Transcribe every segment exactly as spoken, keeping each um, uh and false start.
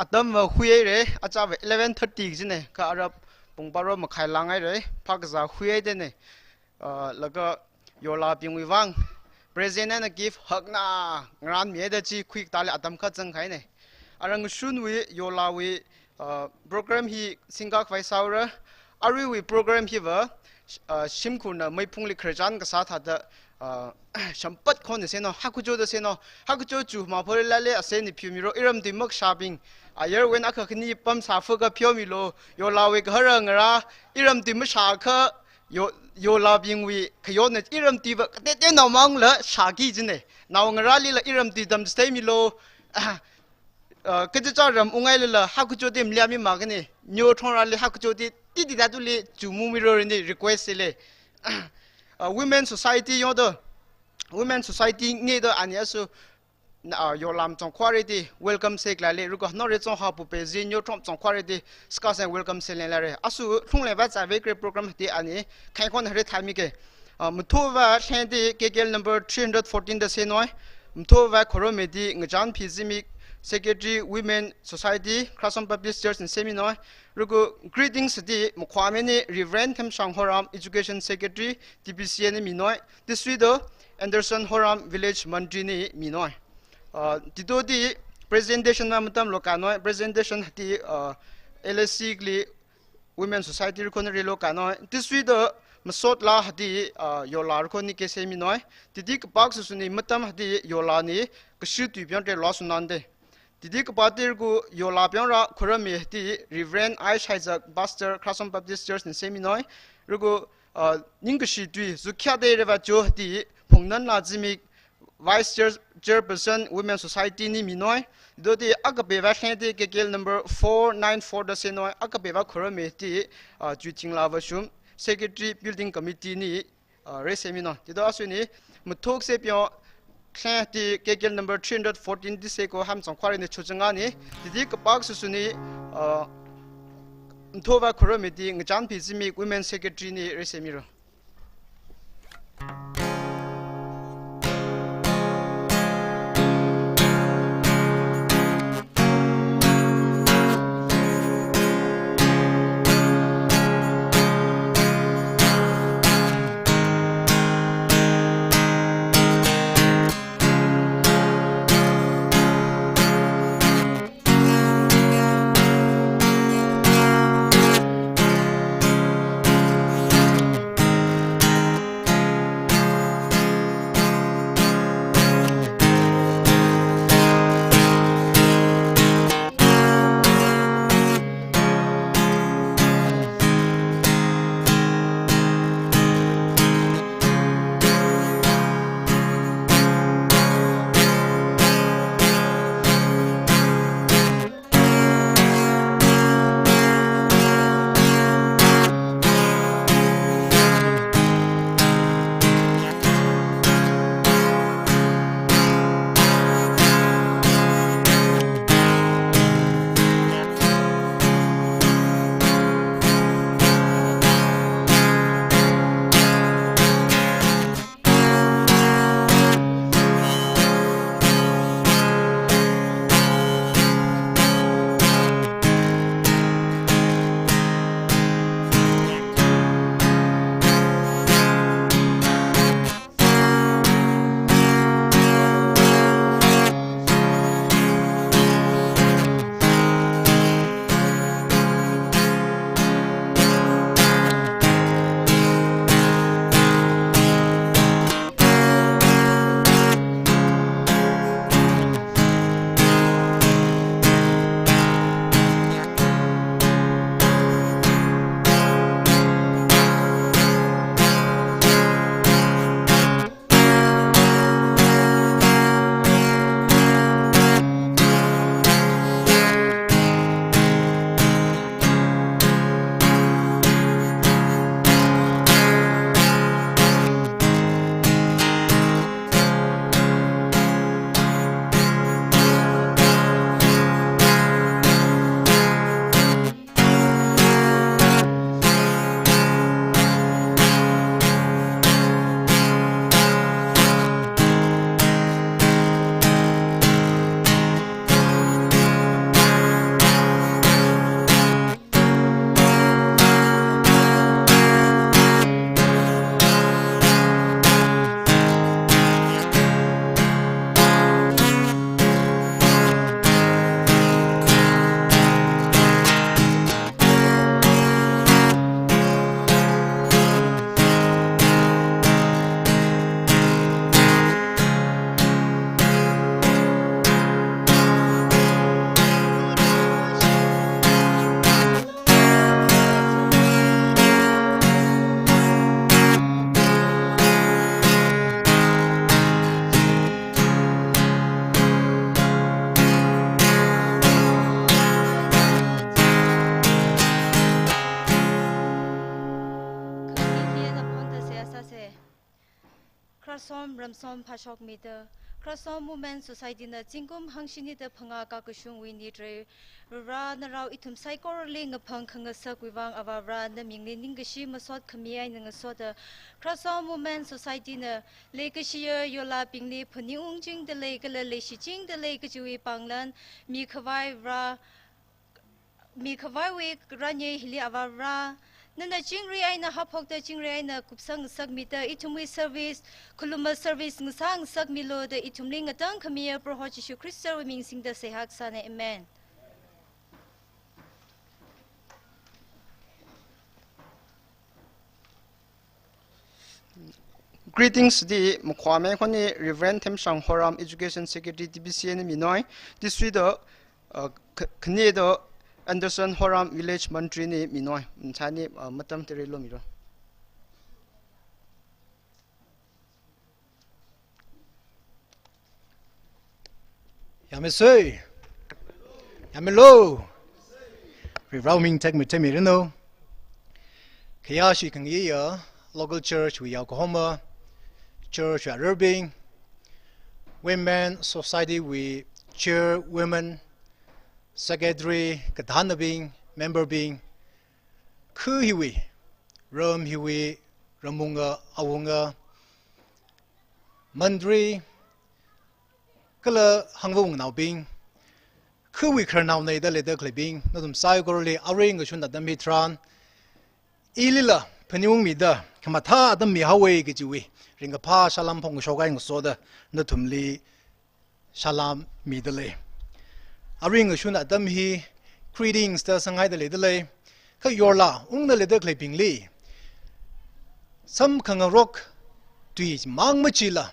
atamva huihaira, achava eleven thirty kajina, kha arap pung baro makhai langhaira, phākazā huihaidana. Uh, laga yolabingwui vang present eina gift hakna ngarānmihaida chi khuikatāli atam kha zangkahaina. Arui ngashunwui yolawui, uh, program hi singkakhavai sāura. Aruiwui program hiva, uh, shimkhurna meiphungli khararchan kasā thāda, uh, shampat khon seno, hakucho da seno, hakucho chu maphole lale ase ni pheomiro, iram tui makashābing, ayar wen akha khani pamsā fuka pheomilo, yolawui kahara ngarā, iram tui mashākha, yo, yolabingwui khayonna iram tuiva kateoteonao mangla shāki jina. Naongarālila iram tui tamchitheimilo, ah, ah, kachichā ram unghailala hakucho tui maliami makani. Nyo thongrali hakucho tui titi tatuli chumumiro rini request sāli. Ah, Women Society yongda, Women Society ngida ani asu, na, ah, yolam chongkhare tui welcome sākhala le, ruko nore chonghapu pe zi nyo thong chongkhare tui, sākasang welcome sāleng lare. Asu lhungle va zave kre program tui ani, khai khon hare thaimike. Ah, mathova sheng tui K K L number three hundred fourteen da senoi. Mathova khorumi tui Ngachan Phizimik, Secretary Women Society, Khrasong Baptist Church na seminoi. Ruko greetings tui makhwameni Reverend Themshang Horam, Education Secretary, T P C A ni minoi. Tisui do Anderson Horam, Village Mantri ni minoi. Uh, tito tui presentation na matamlo kanoi, presentation tui, uh, L S C li Women Society rukon rilo kanoi. Tisui do masot la tui, uh, yola rukon ni ke seminoi. Titi kapak susuni matam tui yola ni kashi tui pyang te lo sunande. Titi kapā tui ruko yola pyang ra khorumi tui Reverend I Shaizak, Pastor Khrasong Baptist Church na seminoi. Ruko, uh, ningkashi tui zukya de reva cho tui Phungnan Lazimik, Vice Chair, Chairperson Women Society ni minoi. Do tui akapeva sheng tui K K L number four nine four da senoi, akapeva khorumi tui, uh, Chuitingla Vashum, Secretary Building Committee ni, uh, re semino. Tito asuni mathok se pyo sheng tui K K L number three hundred fourteen tui seko ham chongkhare ni chochanga ni. Titi kapak susuni, uh, mathova khorumi tui Ngachan Phizimik Women Secretary ni re semiro. Khararsom ramsom phāshokmida, Khararsom Women Society na zingkum hangshinida phangā kakashungwui nit rei, Varivara narao ithum saikorali ngaphang khangasakwui vang Avā Varivara namingli ningkashi masot khami eina ngasoda, Khararsom Women Society na leikashiya yorlabingli phaningung chingda lei kala leishi chingda lei kajiwui pānglan mikhavai Varivara, mikhavaiwui ranye hili Avā Varivara, nana chingri eina haophokta chingri eina kupsang ngasakmida ithumwui service, khalumma service ngasā ngasakmilu da ithumli ngatangkhamiya Proho Jishu Khristawui ming singda seihā kasāna. Amen. Greetings di makhwa mei khoni Reverend Themshang Horam, Education Secretary, T B C A na minoi. Tisui do, uh, k-, khani do Anderson Horam, Village Mantri ni minoi. Mthani, uh, matam teri lo miro. Yamesei. Yamelo. Varivara ming tekmei tekmei rino. Khayāshi khangayi ya local church wui yaokahoma, church wui aruibing, Women Society wui chairwoman, secretary, kathānabing, member bing, khu hiwui, ram hiwui, ramwunga, awunga, mantri, kala hangvawungnaobing, khuwui khararnao nei da leida khaleibing, nathum saikorali arui ngashun atam hitharan, ilila phaningung mida, khamathā atam mihaowa kajiwui ringkaphā salam phongshok eina ngasoda, nathumli salam mida lei. Arui ngashun atam hi greetings da sanghaida leida lei. Kha yorla ungda leida khaleibingli, samkhangarok tuimang machila,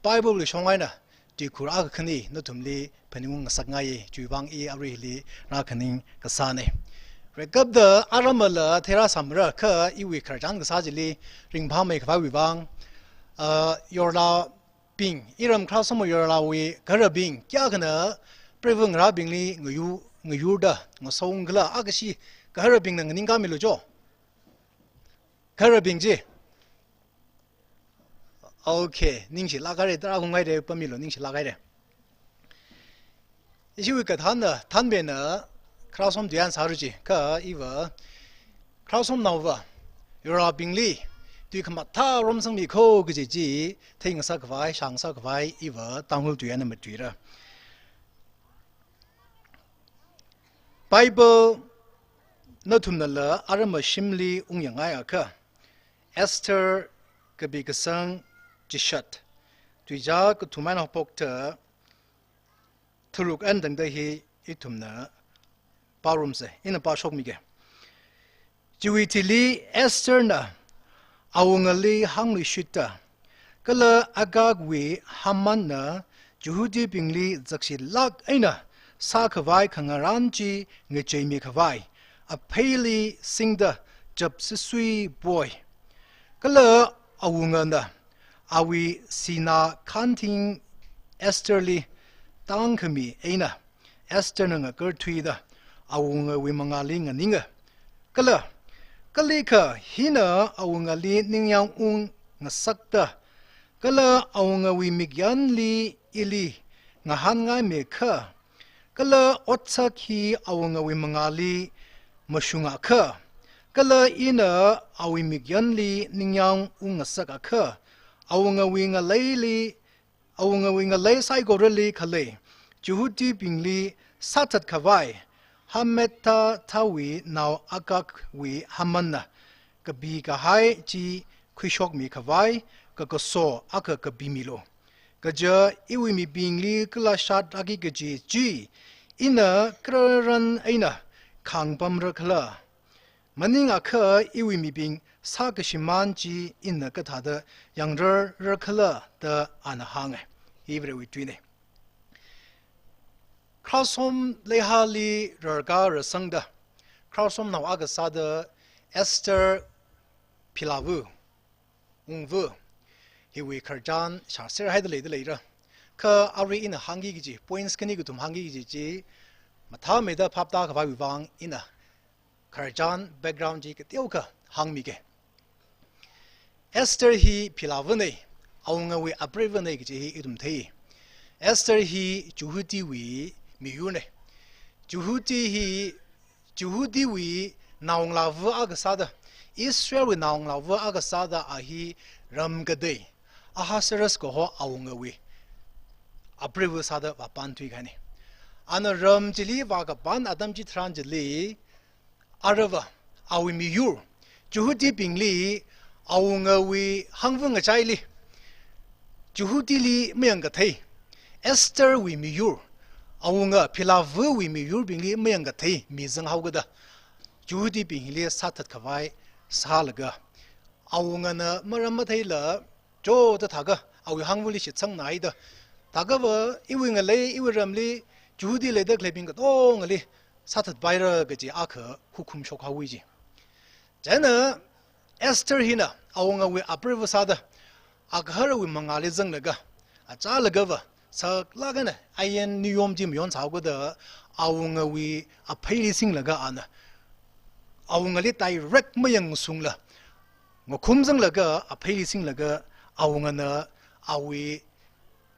Bible li shong eina tuikhur akha khani nathumli phaningung ngasakngai, chiwui vang i aruili rākhaning kasāna. Rekapda aramala theirāsāmara kha iwui khararchan kasā chili ringphāmei khavaiwui vang, uh, yorla bing, iram Khararsom yorlawui gaharabing kayākhana preiva ngarābingli ngayu, ngayurda ngasong khala, akha kashi gaharabingna nganingkāmilu jo. Gaharabing chi. Okay, ningshilāk haira, tarākha ngai de pamilo, ningshilāk haira. Ishiwui kathānna, thānbingna Khararsom tuiyan sāra chi, kha iva Khararsomnaova yorlabingli tui khamathā romsangmi kho kaji chi theingasak khavai, shāngasak khavai iva Tangkhul tuiyanna matuira. Bible nathumnala arama shimli ungyangai akha, Esther kapi kasang chishat, tuizā kathum eina haophokta tharuk eina tangda hi ithumna pārumsa, ina pārshokmige. Chiwui thili Esther na awungali hāngluishitta, kala Agagwui Hamanna Jihudibingli zakshilāk eina sākhavai khangarān chi ngacheimi khavai, apheili singda chapsisui poi. Kala awungana awui sinā khanting Estherli tangkhami eina, Estherna ngakarthuida awungawui mangāli nganinga. Kala, kalikha hina awungali ningyāng ungngasakta, kala awungawui mikyanli ili ngahānngaimei kha, kala otsak hi awungawui mangāli mashung akha, kala ina awui mikyanli ningyāng ungngasak akha, awungawui ngaleili, awungawui ngalei saikorali khalei Jihudibingli sāthat khavai, Hammedatha wui nao Agagwui Hamanna kapi kahai chi khuishokmi khavai, kakaso akha kapimilu. Kaja iwui mibingli kala shat rāki kaji chi ina kararan eina khāngpamra khala. Maningakha iwui mibing sākashimān chi ina kathāda yangrarra khala da ana hānga. Hi Varewui tuina. Khararsom leihāli rarkā rasangda, Khararsomnao akha sāda Esther philava, ungva, hiwui khararchan shāserhaida leida leira. Kha arui ina hāngki kaji, points khani kathum hāngki kaji chi, mathāmeida phaptākhavaiwui vang ina khararchan background chi kateokha hāngmige. Esther hi philavana, awungawui apreivana kaji hi ithum thei. Esther hi Jihudiwui miyurna. Jihudi hi, Jihudiwui naongalāva akha sāda, Israelwui naongalāva akha sāda a hi ram katei Ahasuerus kaho awungawui apreiva sāda vāpam thuikahaina. Ana ram chili vākapam atam chitharan chili, aruiva, awui miyur, Jihudibingli awungawui hāngva ngachaili, Jihudili mayangkathei, Estherwui miyur, awunga philāvawui miyurbingli mayangkathei mi zanghaokida, Jihudibing hili sāthat khavai sālaga, awungana maram matheila, choda thākha, awui hāngvali shitsangna haida, thākhava iwui ngalei, iwui ramli, Jihudi leida khaleibing katongali sāthatpaira kaji akha hukum shokhaowa ji. Chieina Esther hina awungawui apreiva sāda, agaharawui mangāli zanglaga, achālagava, saklāk eina ain niyom chi mayon sāhaokida, awungawui apheili singlaga ana, awungali direct mayangsungla, ngakhum zanglaga, apheili singlaga, awungana awui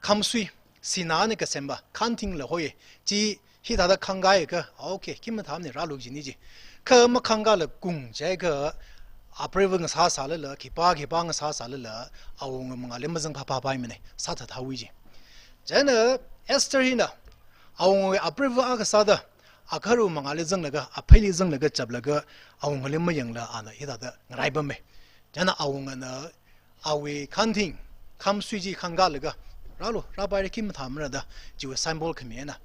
khamsui, sināna kasemva, khanthingla hoi, chi hithāda khangkāakha, okay, khim mathāmana, rālu jina ji. Kha makhangkāla kung jiakha, apreiva ngasāsālala, khipā khipā ngasāsālala, awunga mangāli mazangphāphāpaimana, sāthathaowa ji. Chieina Esther hina, awungawui apreiva akha sāda, agaharawui mangāli zanglaga, apheili zanglaga chaplaga, awungali mayangla ana hithāda ngaraipama. Chieina awungana awui khanthing, khamsui chi khangkālaga, rālu, rāpaira, khim mathāmana da, chiwui symbol khami eina,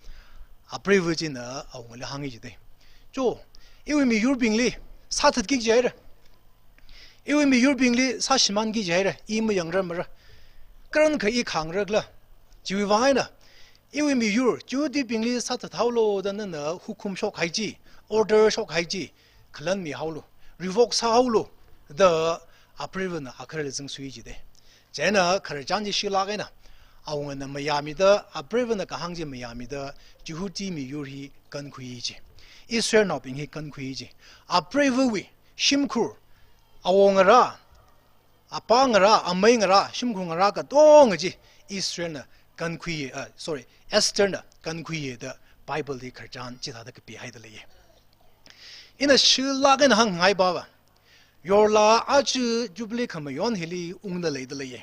apreiva china awungali hānga jida. Cho, iwui miyurbingli sāthatki kajihaira. Iwui miyurbingli sāshimānki kajihaira, i mayangra mara. Karankha i khangra khala. Chiwui vang eina, iwui miyur, Jihudibingli sāthathaolu da nana hukum shokhai chi, order shokhai chi, khalan mihaolu, revoke sāhaolu da apreivana agaharali zangsui jida. Chieina khararchan chi shilāk eina, awungana mayāmida, apreivana kahāng chi mayāmida, Jihudi miyur hi kankhui ji. Israelnaobing hi kankhui ji. Apreivawui shimkhur, awo ngarā, apā ngarā, amei ngarā, shimkhur ngarā katonga chi Israelna kankhui, uh, sorry, Estherna kankhui da Bible li khararchan chithāda kapihaida leiya. Ina shilāk eina hāngngai pava, yorla aja Jubilee khamayon hili ungda leida leiya.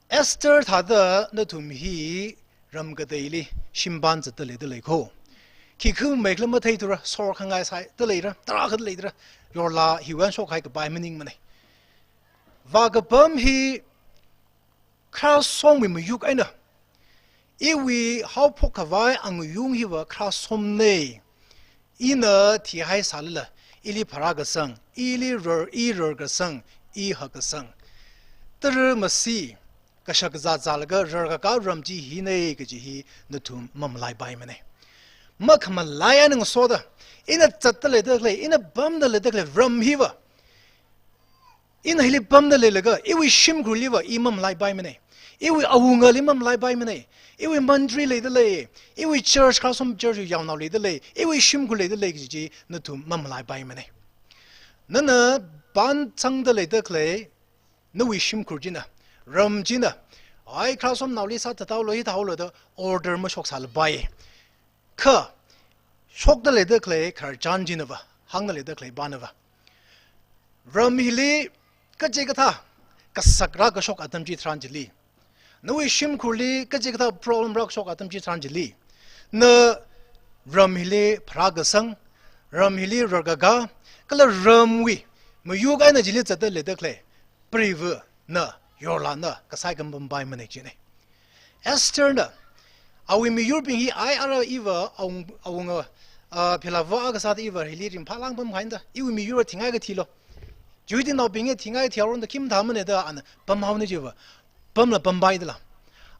Esther thāda nathum hi ram kateili shimpam zatda leida leikho. Khikha mei khala matheithura, sorkhangai sāda leira, tarākha leira, yorla hiwui eina shokhai kapai maningmana. Vākapam hi kharasomwui mayuk eina, iwui haophok khavai angayung hiva kharasomna. Ina thihaisālala, ili pharākasang, ili rar, i rarkasang, i hakkasang, tara masi, kashak kazā zālaga rarkakā ram chi hina kaji hi nathum mamalaipaimana. Makhamalai eina ngasoda, ina zatda leida khalei, ina pamda leida khalei ram hiva, ina hili pamda leilaga, iwui shimkhurliva i mamalaipaimana. Iwui awungali mamalaipaimana. Iwui mandri leida lei, iwui church, khararsom church yaonao leida lei, iwui shimkhur leida lei kaji chi nathum mamalaipaimana. Nana pamsangda leida khalei nawui shimkhur china, ram china, ai kharasomnaoli sāthathaolu, hithāhaolu da order mashoksālapai. Kha, shokda leida khalei khararchan chinava, hāngda leida khalei panava, ram hili kachikathā kasak rākashok atam chitharan chili, nawui shimkhurli kachikathā problem rākashok atam chitharan chili, na ram hili pharākasang, ram hili rarkakā, kala ramwui mayuk eina chili zatda leida khalei preiva na, yorla na kasai kamapaimana jina. Esther na, awui miyurbing hi ai ara iva awung, awunga, ah, philāva akha sāda iva hili ringphālāk pamhaida, iwui miyur thingai kathilu, Jihudinaobing hi thingai thihaoranu da khim mathāmana da ana pamhaona jiva, pamla pampaidala.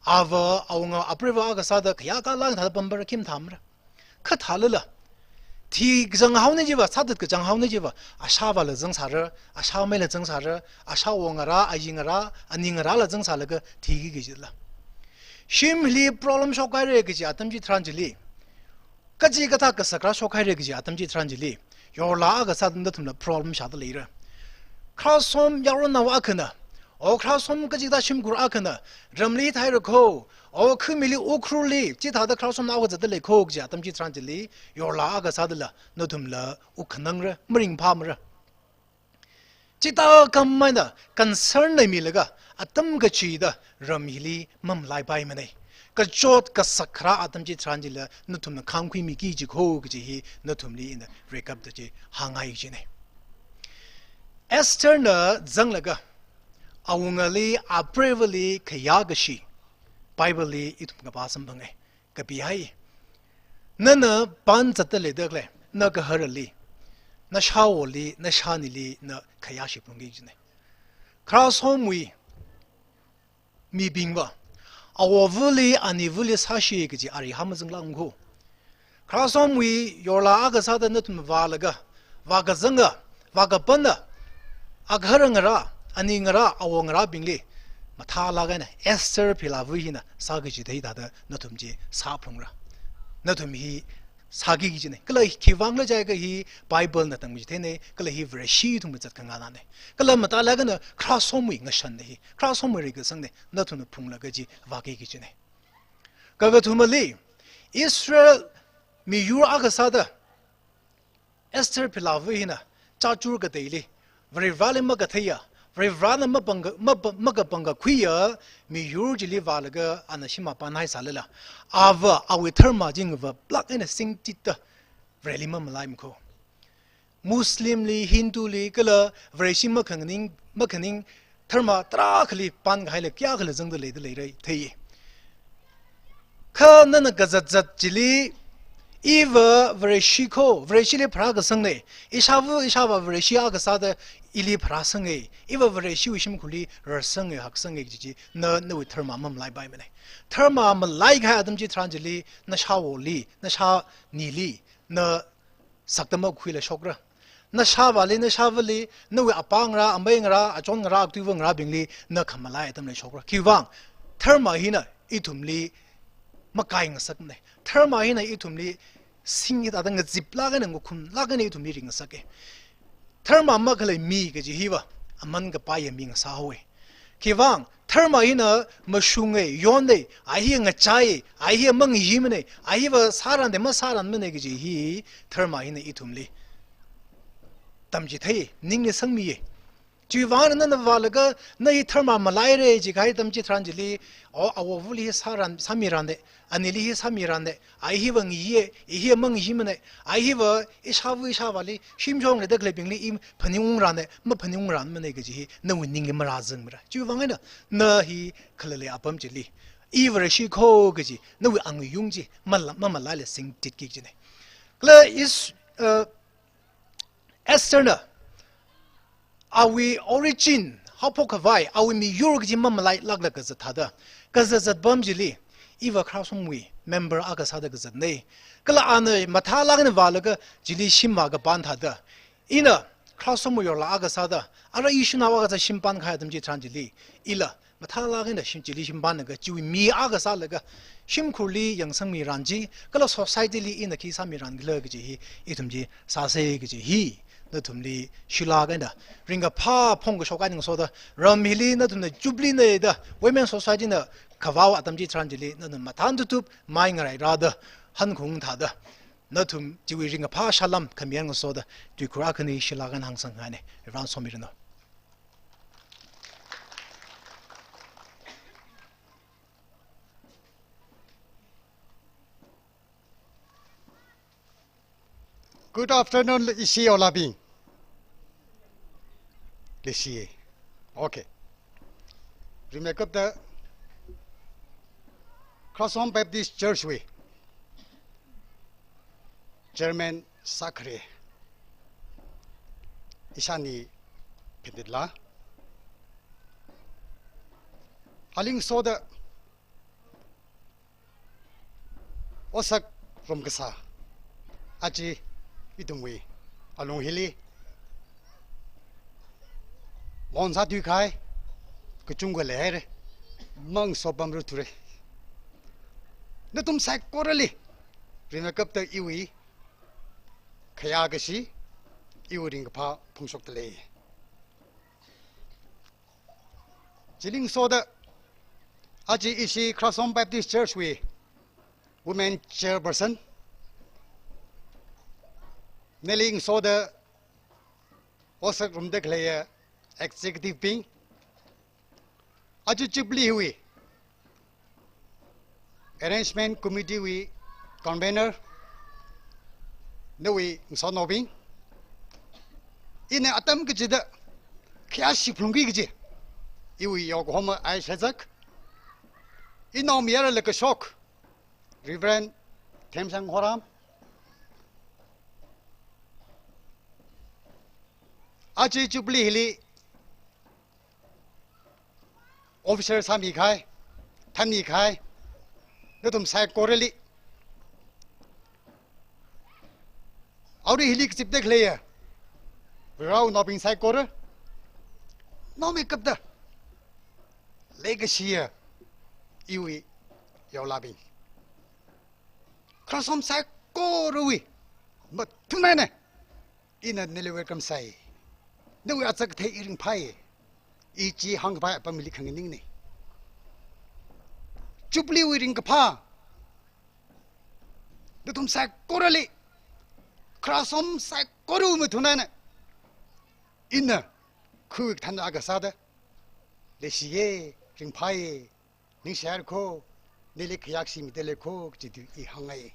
Ava awunga apreiva akha sāda khayākā lāk thāda pampara, khim mathāmara. Kha thālala, thikazang haona jiva, sāthat kazang haona jiva, ashāvāla zangsāra, ashāmeila zangsāra, ashāwo ngarā, ayi ngarā, ani ngarāla zangsālaga thiki kajila. Shimli problem shokhaira kaji atam chitharan chili, kachikathā kasak rāshokhaira kaji atam chitharan chili, yorla akha sāda nathumla problem shāda leira. Kharasom yaronao akhana O khararsom kachida shimkhur akhana ramli thairakho, o khimili Ukhrulli chithāda khararsom nao kazatda leikho kaji atam chitharan chili, yorla akha sādala nathumla wuk khanangra, maringphāmara. Chithākhameina concern leimilaga atam kachida ram hili mamalaipaimana. Kachot kasak kharā atam chitharan chila nathumna khāngkhuimiki jikho kaji hi nathumli ina rekapda chi hāngngai kajina. Estherna zanglaga awungali apreivali khayā kashi Bible li ithum kapā samphanga. Kapihai. Nana pān zatda leida khalei, na gaharali, na shāwoli, na shānili, na khayāshi phalungki kajina. Kharasomwui mibingva, awovali, anivali sāshi kaji ari hāmazanglākmako. Kharasomwui yorla akha sāda nathum vālaga, vākazanga, vākapana, agahar ngarā, ani ngarā, awo ngarābingli mathālāk eina Esther philāva hina sāki kaji thāda nathum chi sāphalungra. Nathum hi sāki kajina. Kala khiwuivang khala jiakha hi Bible na tamchitheina, kala hi Vareshi ithum kazat khangānana. Kala mathālāk eina kharasomwui ngashanna hi, kharasomwui reikasangna, nathumna phunglaga chi vāki kajina. Kakathumali, Israel miyur akha sāda Esther philāva hina chachur kateili, Varivarali makatheiya, Varivarana mapangka-, mapa-, makapangkakhuiya miyur chili vālaga ana shim mapānhai sālala, ava awui dharma chi ngavaplāk eina singtitda Vareli mamalaimako. Muslim li, Hindu li, kala Vareshi makhaning, makhaning dharma tarākhali pānkahaila kayākhala zangda leida leira thei. Kha nana kazatzat chili, iva Vareshi kho, Vareshili pharākasangna, ishāva, ishāvā Vareshi akha sāda ili pharāsanga, iva Vareshiwui shimkhurli rarsanga, haksanga kaji chi, na, nawui dharma mamalaipaimana. Dharma malaikahai atam chitharan chili, na shāwoli, na shānili, na sakta makhuila shokra. Na shāvāli, na shāvali, nawui apā ngarā, amei ngarā, achon ngarā, akatui ava ngarābingli na khamalai atam leishokra. Khiwuivang, dharma hina ithumli makai ngasakna. Dharma hina ithumli singtitda ngaziplāk eina, ngakhumlāk eina ithumli ringngasaka. Dharma makhalei mi kaji hiva aman kapaiya mi ngasāhaowa. Khiwuivang, dharma hina mashunga, yonna, a hi ngachai, a hi mangayimana, a hiva sāranda masārāmana kaji hi dharma hina ithumli tamchithei, ningli sangmiya. Chiwuivang nana vālaga, na hi dharma malaira jikahai atam chitharan chili, o, awovali hi sāran, sāmiranda, anili hi sāmiranda, a hiva ngayiya, i hi mangayimana, a hiva ishāva ishāvāli shimshong leida khaleibingli i phaningungranda, maphaningungrāmana kaji hi nawui ningli marāzangmara. Chiwuivang eina, na hi khalalei apam chili, i Vareshi kho kaji nawui angayung chi mala-, mamalaila singtitki kajina. Kala is, uh, Esther na awui origin, haophok khavai, awui miyur kaji mamalailākla kazat thāda, kazatzat apam chili, iva kharasomwui member akha sāda kazatna. Kala ana mathālāk eina vālaga chili shim vākapān thāda, ina kharasomwui yorla akha sāda, ara ishinao akha sāda shim pānkahai atam chitharan chili, ila mathālāk eina shim chili shim pānlaga, chiwui mi akha sālaga, shimkhurli yangsangmiran chi, kala society li ina khi sāmiran khala kaji hi, ithum chi sāsa kaji hi, nathumli shilāk eina ringkaphā phongkashok eina ngasoda, ram hili nathumna jubilee na da, Women Society na kavao atam chitharan chili, nathum mathān tutup mai ngarai rāda, hankhung thāda, nathum chiwui ringkaphā salam khamiyan ngasoda, tuikhur akhani shilāk eina hāngsanghaina, Reverend Somirano. Good afternoon, ishi olabing. Leishi. Okay. Rimeikapta Khararsom Baptist Church wui Chairman Sakre. Ishani Pinditla. Aling soda osak rom kasā. Achi ithumwui alung hili. Mon sā tuikhai. Kachungkha leihaira. Mang sopam ru ture. Nathum saikorali. Rimeikapta iwui khayā kashi, iwui ringkaphā phungshokta lei. Chili ngasoda, aja ishi Khrasom Baptist Church wui Women Chairperson, nali ngasoda otsak ngarumda khaleiya executive bing, aja Jubilee wui Arrangement Committee wui Convener, nawui ngasotnaobing, ina atam kachida khayāshi phalungki kaji iwui yaokahoma ai shazak, inaomayara lakashok Reverend Themsang Horam, aja Jubilee hili officer sāmikahai, thanmikahai, nathum saikorali, arui hili kazipda khaleiya Varewui naobing saikora, naomeikapta leikashiya iwui yaolabing, Khrasom saikorawui mathun eina ina nali welcome sāi. Nawui achākathei i ringphai. I chi hāngkapai apamli khanganingne. Jubilee wui ringkaphā nathum saikorali, Khrasom saikorawui mathun eina ina khuiwui kathāna kasāda leishiye, ringphaiye, ningshiyāra kho, nali khayāshimida lei kho kaji tu i hāngngai.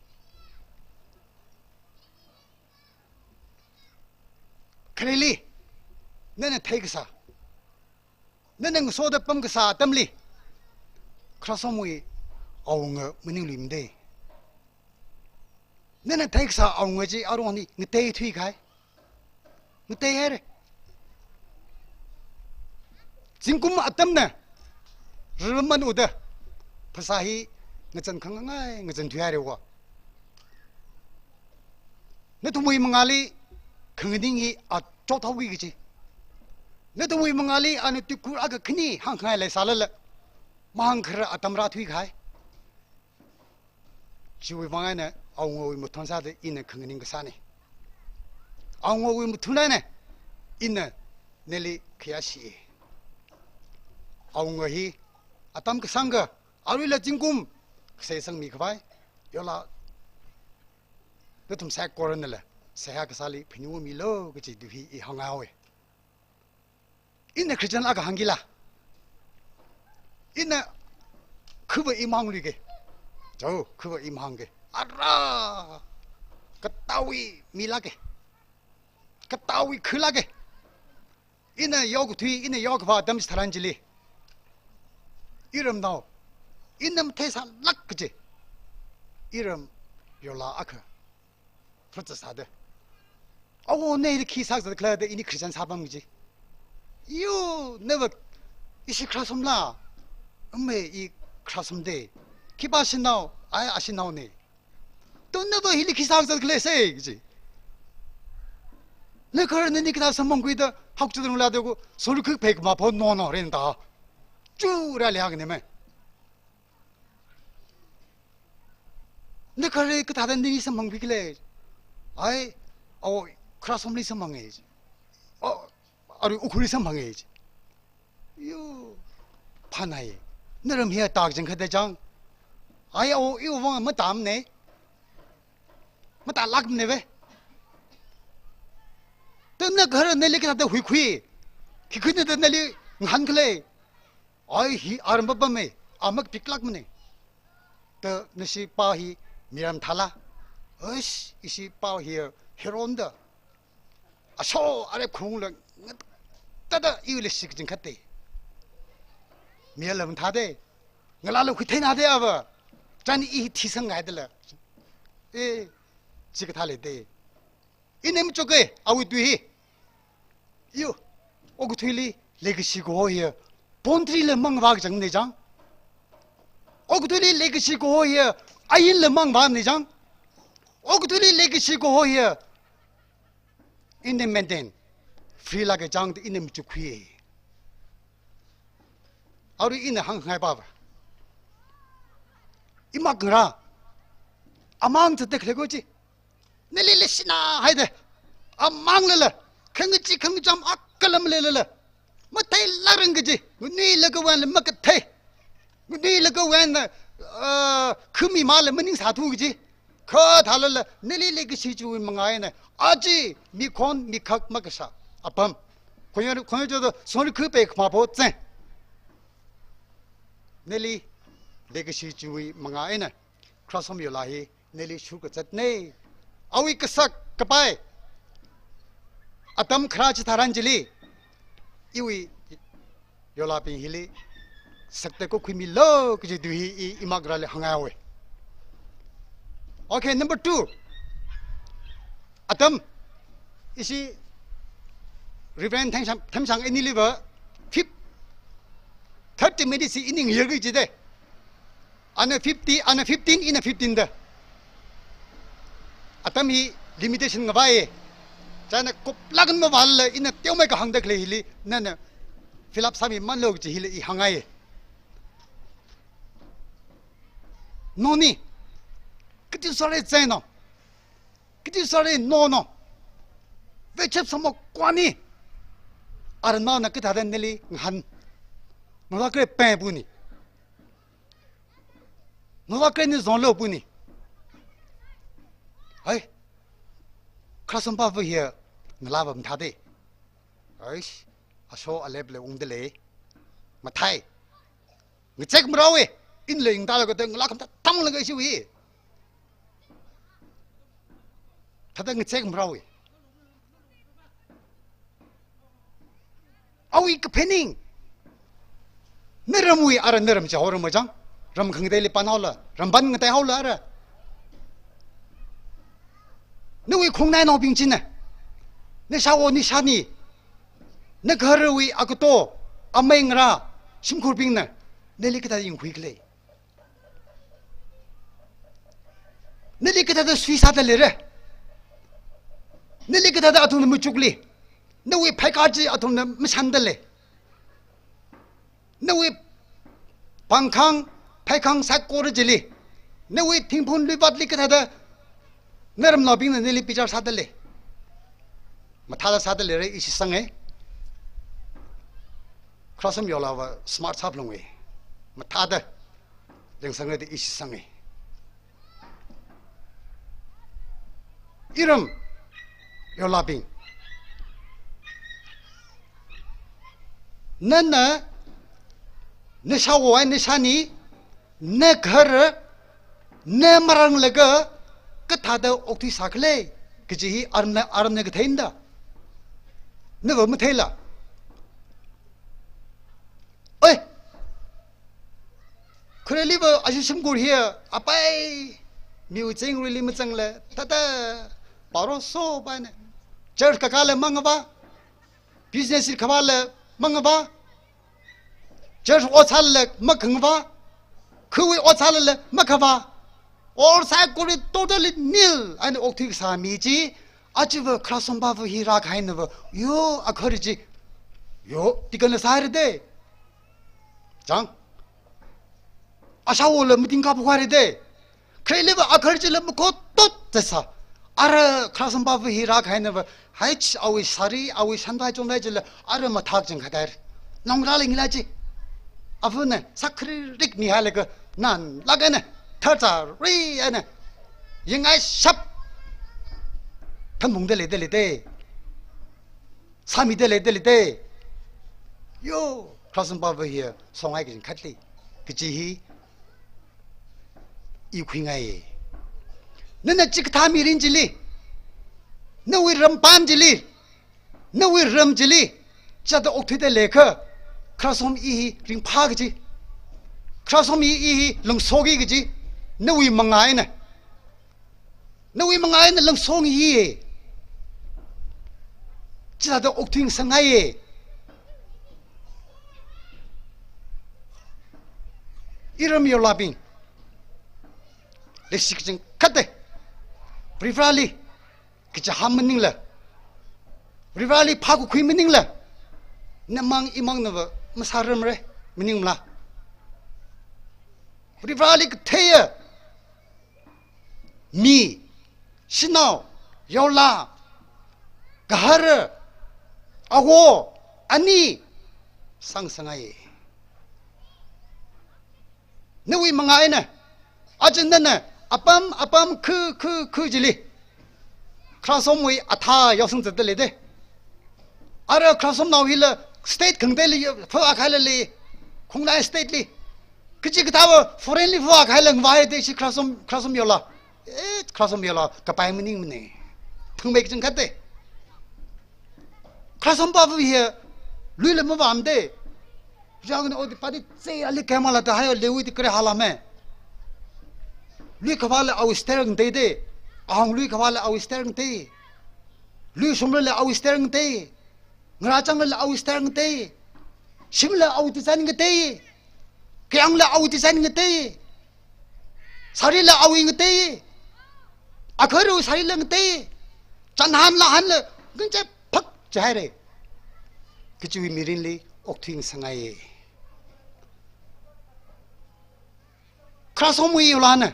Khareli, nana theikasā, nana ngasoda pamkasā atamli, Khrasomwui awunga maningluimade. Nana theikasā awunga chi arui ngatei thuikahai. Ngateihaire. Zingkum atamna rarman uda phasā hi ngazan khangangai ngazan thuihaire wa. Nathumwui mangāli khanganing hi achot haoki kaji. Nathumwui mangāli ana tuikhur akha khani hāngngai leisālala, mahāngkharar atam rāthuikahai. Chiwui vang eina awungawui mathun sāda ina khanganing kasāne. Awungawui mathun eina ina nali khayāshi. Awunga hi atam kasāngkha, aruila zingkum kasei sangmi khavai, yola nathum saikoranala seihā kasāli phaningmilo kaji tu hi i hānghaowe. Ina Christian akha hāngkila. Ina khuva i mahāngluike. Chao, khuva i mahāngke. Ara! Katāwui milāke. Katāwui khulāke. Ina yaokathui, ina yaokavā atam chitharan chili, iramnao, ina matheisālāk kaji iram yola akha phatsa sāda, "Awo, na hili khi sākazat khala?" da ini Christian sāpam kaji. "Yo, nava ishi Khrasomla?" "Ame, i Khrasomde." "Khipā shanao?" "Ai, ashanaone." "To nava hili khi sākazat khala se?" kaji. "Nakhar nani kathā samphangkhuida haokchut rungla da ko, solukhuk phei kama pho no no ren ta." Chu rāli hāngne me. "Nakhar kathāda nani samphangkhui khala?" "Ai, awo, Khrasomli samphange." "O, arui Ukhrulli samphange." "Yo, phanai. Na ram hi atak jang khat da jang." "Ai, awo, iwui vang matamne. Matālākmane ve." "To nakhar nali kathāda huikhui? Khikhuina da nali ngahān khala?" "Ai, hi aram papame, a makapiklākmane." "To nashi pā hi miram thāla?" "Eish, ishi pā hi heron da asho arep khungla ngat tada iwui leishik jing khatte. Mialam thāde, ngalāla khuitheinade ava. Chān i thisangngaidala." "E, chikathā leide." Ina machuke awui tui hi. "Yo, okathuili leikashi kaho hiya poultry la mangvā kachangmane jang. Okathuili leikashi kaho hiya ainla mangvāmane jang. Okathuili leikashi kaho hiya ina maintain, free lāka jang da ina machukkhuiye. Arui ina hāngngai pava, imak ngarā, amang zatda khalei ko chi, nali leishina haida, amanglala, khangachee khangacham akhala maleilala, Matheilākrang kaji, nganuilakha wui eina makathei. Nganuilakha wui eina, ah, khami mala maningsāthu kaji. Kha thālala, nali leikashi chiwui mangā eina, aja mikhon mikhak makashā apam. Khonyar, khonyar chodo, songri khu pe khamapo tseng. Nali leikashi chiwui mangā eina, Khrasom Yola hi nali shurkazatna. Awui kasak kapai atam kharā chitharan chili, iwui Yolabing hili sakta kokhuimilu kaji tui hi i, i makrali hāngngaiya. Okay, number two. Atam, ishi Reverend Themshang, Themshang aniliva fif-, thirty minutes hi ini ngayar kaji da. Ana fifty, ana fifteen, ina fifteen da. Atam hi limitation ngavai. China koplākhan mavālala ina teomeikha hāngda khalei hili, nana fill up sāmimanlu kaji hili i hāngngaiya. Noni, kachi sāra zai no. Kachi sāra no no. Vechep samo kwani. Ara nana kathāda nali ngahān. Nala kre peng puni. Nala kre ni zon lo puni. Hai. Khrasom pava hiya ngalāva mathāda. Aish, asho alep le ungda lei. Mathei. Ngachek marao e, inle ingda laga da ngalā khamtā tamlaga ishiwui. Thāda ngachek marao e. Awui kaphening. Naramwui ara naram chaho ram majang. Ram khangateili panhaola, ramban ngateihaola ara. Nawui khongnainaobing china. Nashāwo nashāni. Nagaharwui agato, amei ngarā, shimkhurbingna, nali kathāda yangkhui khalei. Nali kathāda suisāda leira. Nali kathāda athumna machukli. Nawui pheikar chi athumna mashanda lei. Nawui pāngkhang, pheikhang saikora chili. Nawui thingphun luivatli kathāda naramnaobingna nali bichar sāda lei. Mathāda sāda leira ishi sanga. Khrasom Yolava smart sāphalunga. Mathāda lengsanga da ishi sanga. Iram Yolabing. Nana, nashāwo ai nashāni, nagahar, na marānglaga, kathāda okthui sākhala, kaji hi aramna, aramna katheina da. Nava matheila. Oi! Khareliva ashi shimkhur hiya, apai, miwui chingri li mazangla, thāda, paro so paina. Church kakāla mangavā, business li khavāla mangavā, church ot sālala makhangavā, khuiwui ot sālala makhavā. Or saikora totally nil, eina okthui kasā mi chi, ajava Khrasom pava hi rākahainava, yo, agahar chi, yo, tikanla sāra da. Chang. Ashāwola matingkap huira da. Khareliva agahar chila makho tot da sā. Ara Khrasom pava hi rākahainava, hai chi awui sari, awui shanvai chonvai chila, ara mathak jang khatar. Nongrāla ngila chi. Avana, sākharirik mihailaga, nanlāk eina, tharchari eina, yangngaishap. Thanmungda leida lei da. Sāmida leida lei da. Yo, Khrasom pava hiya, songai kajin khatli. Kaji hi, i khuingai. Nana chikathā mirin chili. Nawui rampam chili. Nawui ram chili. Chithāda okthuida leiakha. Khrasom i hi ringphā kaji. Khrasom i, i hi langsoki kaji. Nawui mangā eina. Nawui mangā eina langsong hi. Chithāda okthui ngasakngai. Iram Yolabing. Leishi kachangkhat da. Varivarāli kachihān maningla. Varivarāli phākakhui maningla. Namang imangnava masāramra maningmala. Varivarāli katheiya mi, shanao, yaolā, gahara, awo, ani, sāngasakngai. Nawui mangā eina, aja nana apam apam khu khu khu chili kharasomwui athā yaosang zatda leide. Ara kharasomnao hila state khangateili phāvākahailali, khongnai state li, kachikathāva foreign li phāvākahaila ngavāhaide chi kharasom, kharasom yola. Eh, kharasom yola kapai maningmane. Thangmei kachangkhatte. Kharasompava hi luila mavāmade. Jang odi pati tse ali kemala da hayo lewi di kare halame. Lui khavāla awui style ngatei de. Ahong lui khavāla awui style ngatei. Lui shumlala awui style ngatei. Ngarāchanglala awui style ngatei. Shimla awui design ngatei. Kayāngla awui design ngatei. Sarila awui ngatei. Akharu sarila ngatei. Chanhanla hanla nganchei phak chahaire. Kachiwui mirinli okthuingasakngai. Kharasomwui yolana,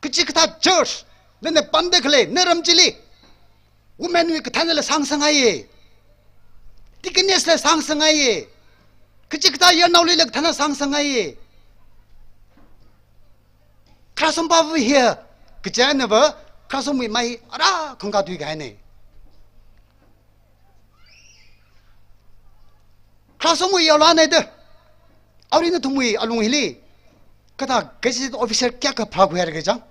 kachikathā church nana pamda khalei, na ram chili women wui kathānala sāngasakngaiye. Deaconess la sāngasakngaiye. Kachikathā yarnaolila kathāna sāngasakngaiye. Kharasompava hi kachianava kharasomwui mai ara khangka tuikahaine. Kharasomwui yolana da. Arui nathumwui alung hili kathā gazetted officer kayākha pharākhuihaira kajang.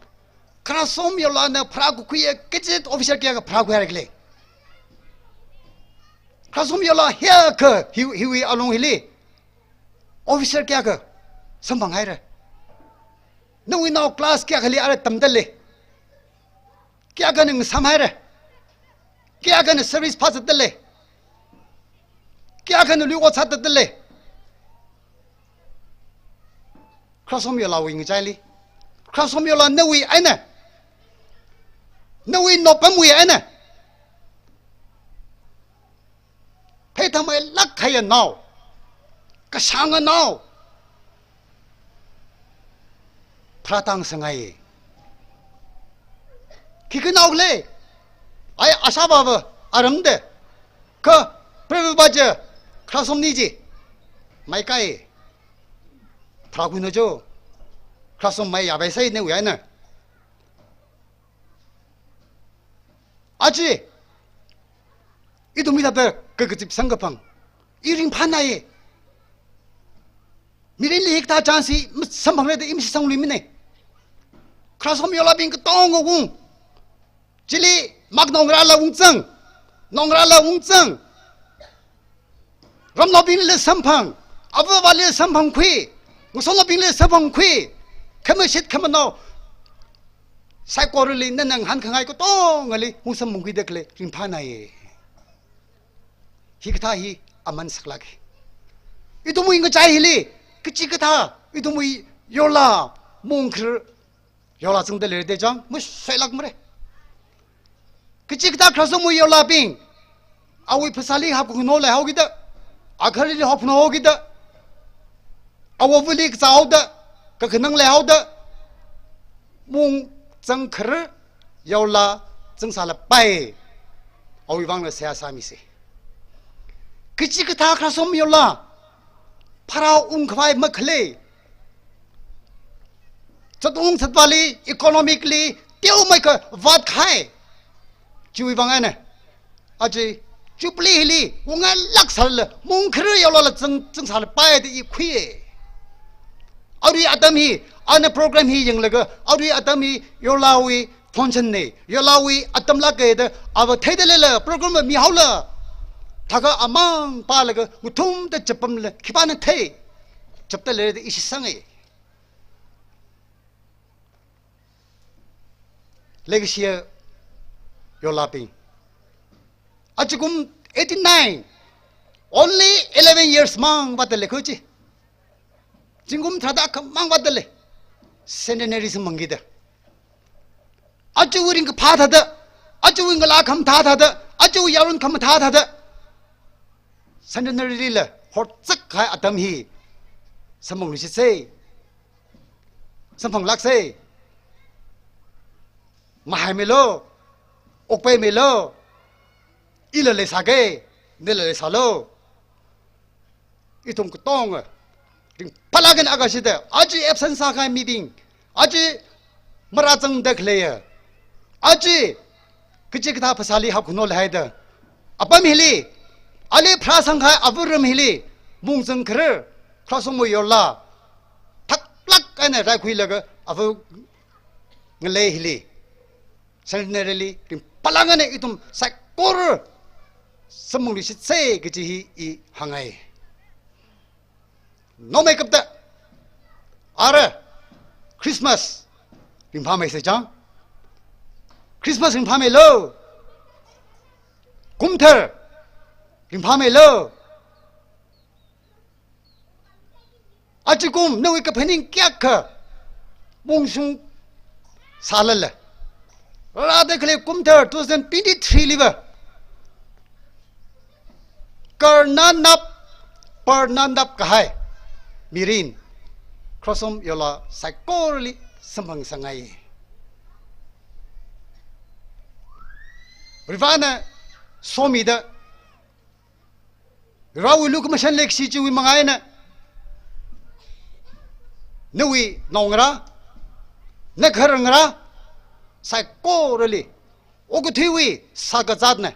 Kharasom yolana pharākakhuiya gazetted officer kayākha pharākhuihaira kale. Kharasom yola hiyākha hi, hiwui alung hili officer kayākha samphanghaira. Nawui nao class kayākhali ara tamda lei. Kayākhana ngasāmhaira. Kayākhana service phāzatda lei. Kayākhana lui ot sāzatda lei. Kharasom yolawui ngachaili. Kharasom yola nawui eina, nawui nopamwui eina pheithammeilāk kahaiya nao, kashānga nao pharātāngasakngai. Khikha nao khalei, ai ashāvāva aramde, kha Proverbs va chi kharasomni chi maikai. Pharākhuina jo, kharasom mai yapaisai nawui eina. Aja, ithum hithāda kakazip samkaphang, i ringphānai. Mirinli hikathā chance hi masamphangla da i mashitsangluimane. Kharasom yolabing katonga ung. Chili mak naongarāla ungzang, naongarāla ungzang. Ramnaobingli samphang, avāvali samphangkhui, ngasotnaobingli samphangkhui, khamashit khamanao, saikorali nana ngahānkhangai katongali ungsamphangkhuida khalei ringphānai. Hikathā hi aman saklāke. Ithumwui ngachai hili, kachikathā, ithumwui yola, mungkhar, yola zangda leida chang, masoilākmare. Kachikathā kharasomwui yolabing, awui phasāli hapkhuinao leihaokida, akharili hapkhuinaokida, awui vali kazāhaoda, kakhanang leihaoda, mung zangkhar, yola zangsālapai, awui vangla seihā sāmisa. Kachikathā kharasom yola, pharāungkhavai makhalei, zatung zatvāli, economically, teomeikha vātkahai. Chiwui vang eina, aja Jubilee hili, wungngailāk sālala, mungkhar yolala zang, zangsālapai da i khuiya. Arui atam hi, ana program hi yanglaga, arui atam hi yolawui function ne, yolawui atamlāke da, ava theida leila, program va mihaola. Thākha amang pālaga, ngathumda chapamla, khipāna thei, chapda leida i shitsanga. Leikashiya yolabing. Ajakum eighty-nine, only eleven years mang vātda lei khuichi. Zingkum tharāda khamang vātda lei. Centenary samphangkida. Ajawui ringkaphā thāda, ajawui ngalā khamathā thāda, ajawui yaron khamathā thāda, Centenary lila horzak kahai atam hi samphangluishitsa. Samphanglāksa. Mahaimeilu, okpaimeilo, ila leisāke, nala leisālu. Ithum katonga ringphālāk eina akha shida, aja absent sākahai mibing, aja marāzangda khaleiya, aja kachikathā phasāli hapkhuilu haida, apam hili, ali pharāsangkahai āva̱ ram hili, mungzang kharar, Khrasom Yola, thaklāk eina raikhuilaga āva̱ ngalei hili, Centenary li ringphālāk eina ithum saikora samphangluishitsa kaji hi i hāngngai. Naomeikapta, ara, Christmas ringphāmeisa chang. Christmas ringphāmeilu. Kumthar ringphāmeilu. Ajakum nawui kaphaning kayākha mungshung sālala, rārāda khalei kumthar two thousand twenty-three liva, karnanap, parnanap kahai mirin Khrasom Yola saikorali samphangsāngai. Varena somida, Varewui lukhamashan leikashi chiwui manga eina, nawui naongarā, nagahar ngarā saikorali okathuiwui sākazatna,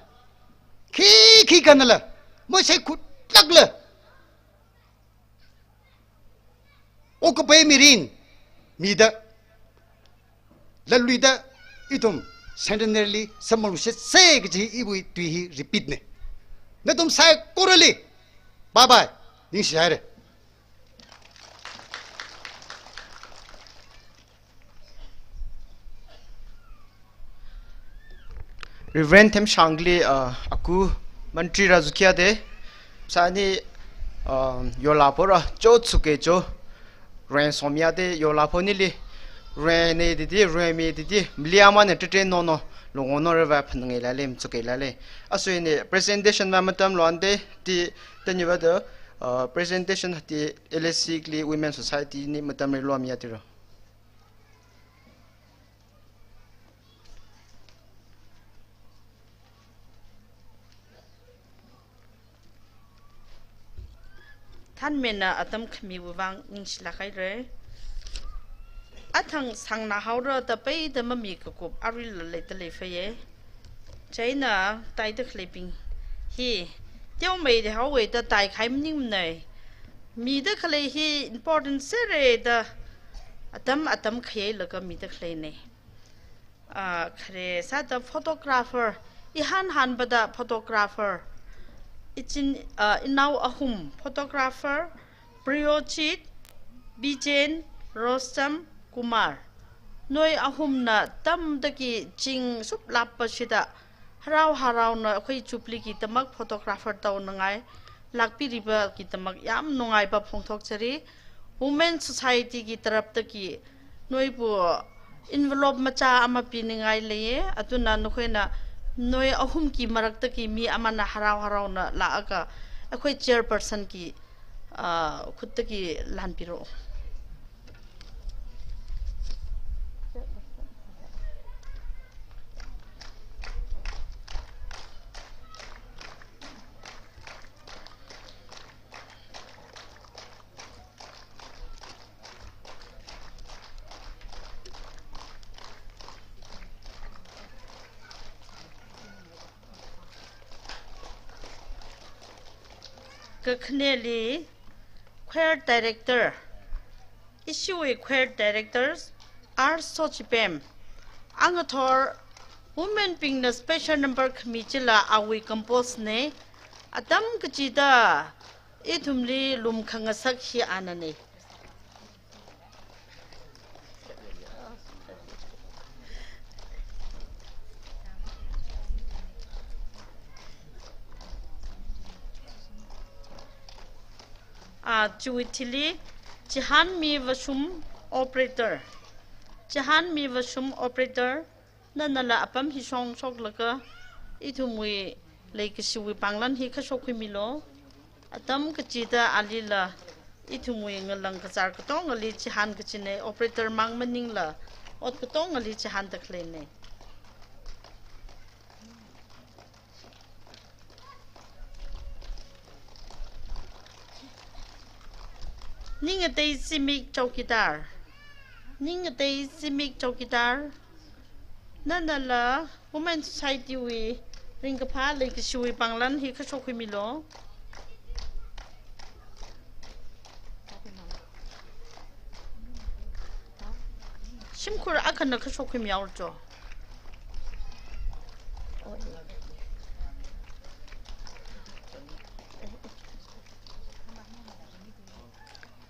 khi khi khanala, mashaikhutlākla, okkapai mirin mida, latluida ithum Centenary li samphangluishitsa kaji iwui tui hi repeat na. Nathum saikorali bye bye, ningshihaira. Reverend Themshangli, uh, aku Mantri Razukia de, sani, uh, Yola pora cho tsuke cho, ren somya de Yola ponili, ren ne didi, ren me didi, mliama ne tete no no, longo no reva phanange lale, mtsuke lale. Asui ne presentation va matam lo ande, ti, tani va de, uh, presentation ti L S C li Women Society ni matam re lo amya tiro. Thanmena atam khamiwui vang ningshilāk haira. Athang sangna haora da peida mami kakup arui lalei da leifeiye. Chieina taida khaleibing hi teomeida haowe da taikahai maningmanei. Mida khalei hi important sere da atam atam khayeilaga mida khaleinei. Ah, khare sāda photographer, ihān hānbada photographer, ichin, ah, inao ahum photographer, Priyojit, Bijen, Rostam, Kumar. Noi ahumna tamdaki ching suplappa shida, harau harauna akhoi Jubilee kidamak photographer taonangai, lakpiriba kidamak yam nungaiba phongthokchari. Women Society ki taraptaki noibu envelope macha ama piningai leiye, aduna nakhoina noi ahum ki maraktaki mi amana harau harauna laga akhoi chairperson ki, ah, khuttaki lanpiro. Kakhaneli choir director, ishiwui choir directors, R Sochipem, angathor women bingna special number khami chila awui compose ne, atam kachida ithumli lumkhangasak hi anane. Ah, chiwui thili, Chihanmi Vashum operator. Chihanmi Vashum operator, nanala apam hi shong shoklaga, ithumwui leikashiwui panglan hi kashok khuimilo. Atam kachida alila, ithumwui ngalang kazar katongali chihān kachinei, operator mang maningla, ot katongali chihānda khaleinei. Ningatei Zimik Chowkidar. Ningatei Zimik Chowkidar. Nanala Women Society wui ringkaphā leikashiwui pānglan hi kashok khuimilu. Shimkhur akhana kashok khuimihaolu cho.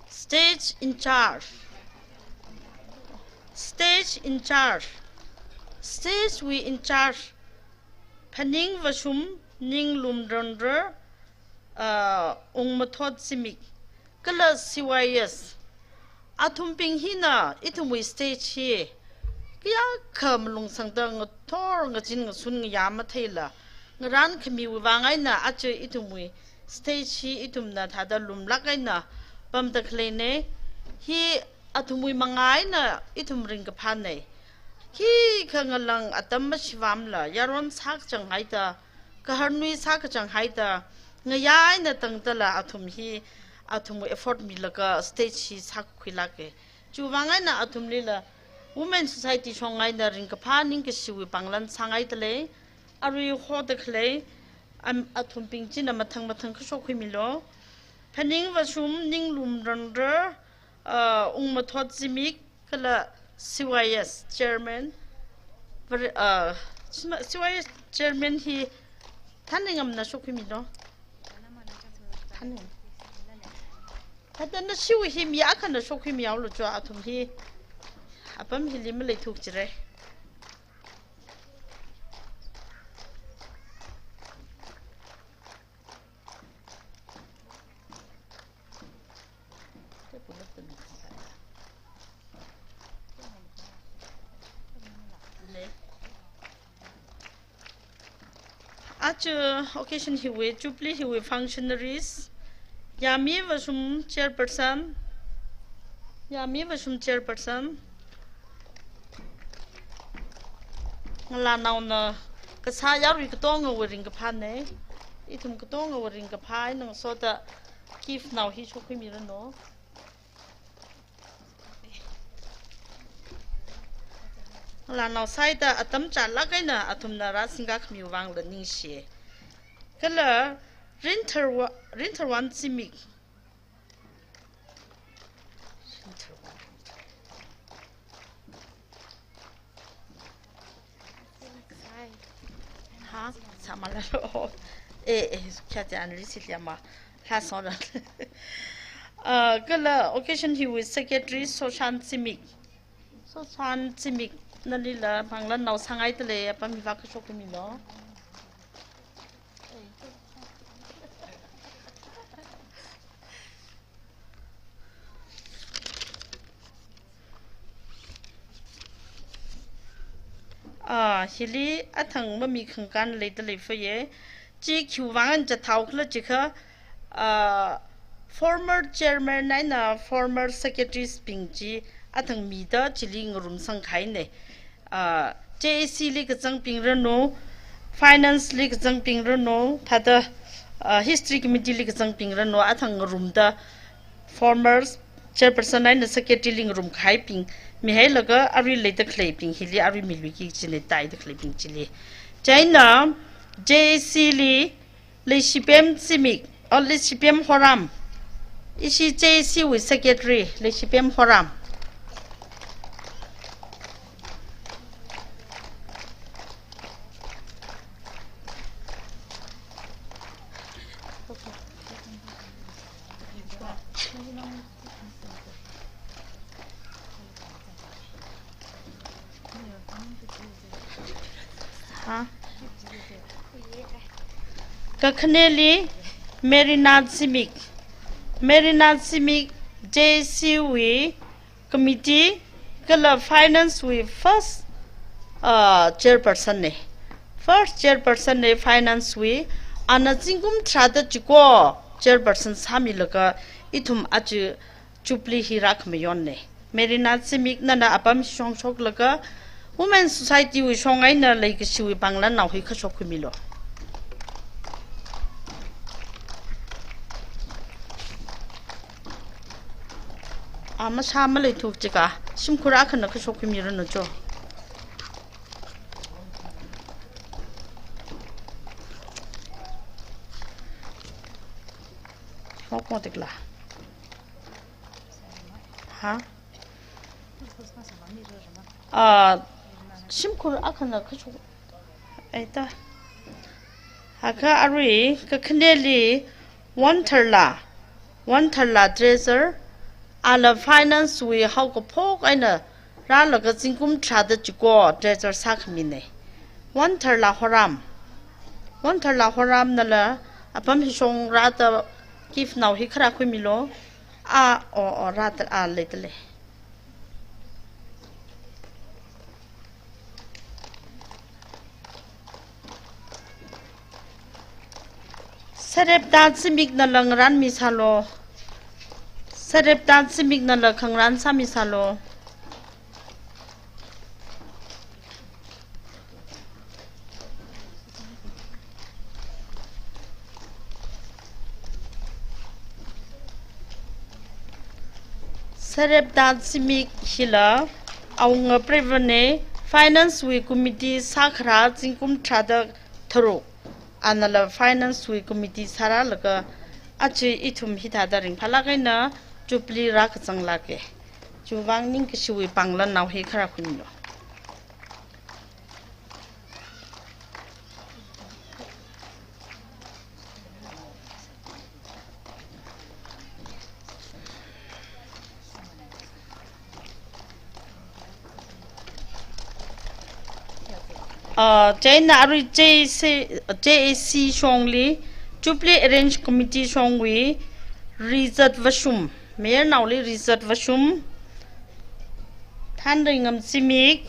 Stage in charge. Stage in charge. Stage wui in charge. Phaningvāshum Ninglumranra, uh, Ungmathot Zimik. Kala C Y S. Athumbing hina ithumwui stage hi kayākha malungsangda ngathor ngazin ngasun ngayā matheila, ngarān khamiwui vang eina aja ithumwui stage hi ithumna thāda lumlāk eina pamda khaleina. Hi athumwui mangā eina ithum ringkaphāna. Khikha ngalang atam mashivāmla, yaron sākachang haida, gaharnui sākachang haida, ngayā eina tangdala athum hi, athumwui effort milaga stage hi sākakhuilāka. Chiwui vang eina athumlila Women Society shong eina ringkaphā ningkashiwui pānglan sāngaidalei. Arui hoda khalei, am, athumbing china mathang mathang kashok khuimilu. Phaningvāshum Ninglumranra, uh, Ungmathot Zimik, kala C Y S chairman, var-, uh, sima-, C Y S chairman hi Thanringamna shok khuimilu. Thanringam. Thāda nashiwui hi mi akhana shok khuimihaolu cho, athum hi apam hili maleithukchara. Aja occasion hiwui, Jubilee hiwui functionaries, Yamivāshum chairperson, Yamivāshum chairperson, ngalānaona kasā yarui katongawui ringkaphāna. Ithum katongawui ringkaphā eina ngasoda gift nao hi shok khuimiranu. Ngalānao sāhaida atam chālāk eina athumna rāsingkakhamiwui vangla ningshi. Kala Rintharwa-, Rintharwan Zimik. Ha, samala lo. Eh, eh, kya te anri si liama. Ha, sora. Ah, kala occasion hiwui secretary Soshan Zimik. Soshan Zimik, nalila pānglan nao sāngaidalei, apam hivak kashok khuimilu. Ah, hili athang mami khangkan leidalei fāya. Chi khiwui vang eina chithāhaokhala jiakha, ah, former chairman eina former secretaries bing chi athang mida chili ngarumsang kahaina. Ah, J A C li kazangbing ranu, finance li kazangbing ranu, thāda, ah, history committee li kazangbing ranu, athang ngarumda former chairperson eina secretary li ngarum kahaibing mihailaga arui leida khaleibing hili arui miluiki kajina, taida khaleibing chili. Chieina J A C li Leishipem Zimik, oh, Leishipem Horam. Ishi J A C wui secretary, Leishipem Horam. Ha? Kakhaneli Marina Zimik. Marina Zimik J A C wui committee kala finance wui first, uh, chairperson na. First chairperson na finance wui. Ana zingkum tharāda chiko chairperson sāmilaga ithum aja Jubilee hi rākhamayonna. Marina Zimik, nana apam shong shoklaga Women Society wui shong eina leikashiwui pānglan nao hi kashok khuimilu. A, masha maleithu jika, shimkhur akhana kashok khuimiranu cho. Mok mok tikla. Ha? A, shimkhur akhana kashok. Eita. Haka arui kakhaneli Wantharla, Wantharla treasurer, ala finance wui haokaphok eina rālaga zingkum tharāda chiko treasurer sākhamine. Wantharla Horam. Wantharla Horam nala apam hishong rāda gift nao hi kharā khuimilu. A, o, o, rāda a leidalei. Sarepta Zimik nala ngarānmi sālu. Sarepta Zimik nala khangarān sāmi sālu. Sarepta Zimik hila, Awunga Preivane, finance wui committee sākharā zingkum tharāda tharuk. Anala finance wui committee sārālaga aja ithum hithāda ringphālāk eina Jubilee rākazanglāke. Chiwuivang ningkashiwui pānglan nao hi kharā khuimilu. Uh, chieina arui J A C, J A C shongli, Jubilee Arrange Committee shongwui, Rizat Vashum, Mayor naoli Rizat Vashum, Thanreingam Zimik,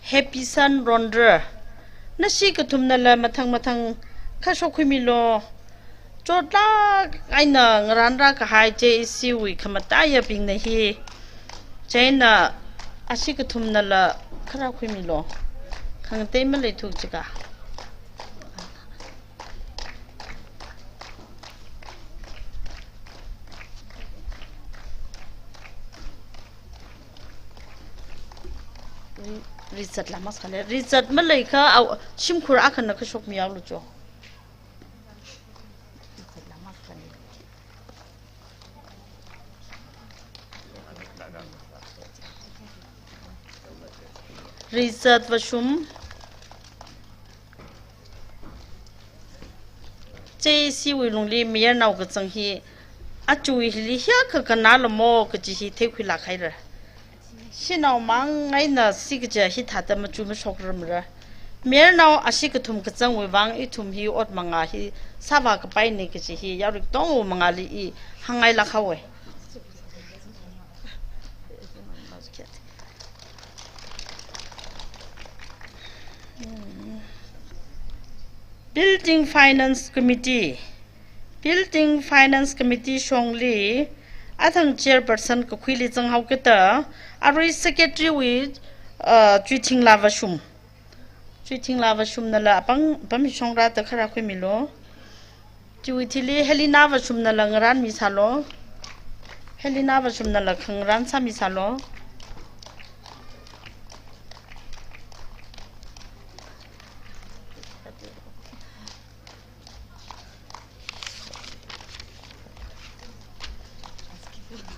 Happyson Rondra. Nashi kathumnala mathang mathang kashok khuimilu. Chotlāk eina ngarān rākahai J A C wui khamataiyabingna hi. Chieina ashi kathumnala kharā khuimilu. Khangatei maleithu jika. Ri-, Rizat la masāle. Rizat maleikha, au, shimkhur akhana kashokmi haolu cho. Rizat Vashum. J A C wui lungli mayarnao kazang hi, aja hili hiyākha kannāla mo kaji hi theikhuilāk haira. Shanao mang eina si kaja hithāda machu mashokramra. Mayarnao ashi kathum kazangwui vang ithum hi ot mangā hi sāvākapaine kaji hi yaruiwui katongwui mangāli i hāngngailāk haowe. Building Finance Committee. Building Finance Committee shongli athang chairperson kakhuili zanghaokida, arui secretary wui, uh, Chuithingla Vashum. Chuithingla Vashumnala apam, apam hishong rāda kharā khuimilu. Chiwui thili Helena Vashumnala ngarānmi sālu. Helena Vashumnala khangarān sāmi sālu.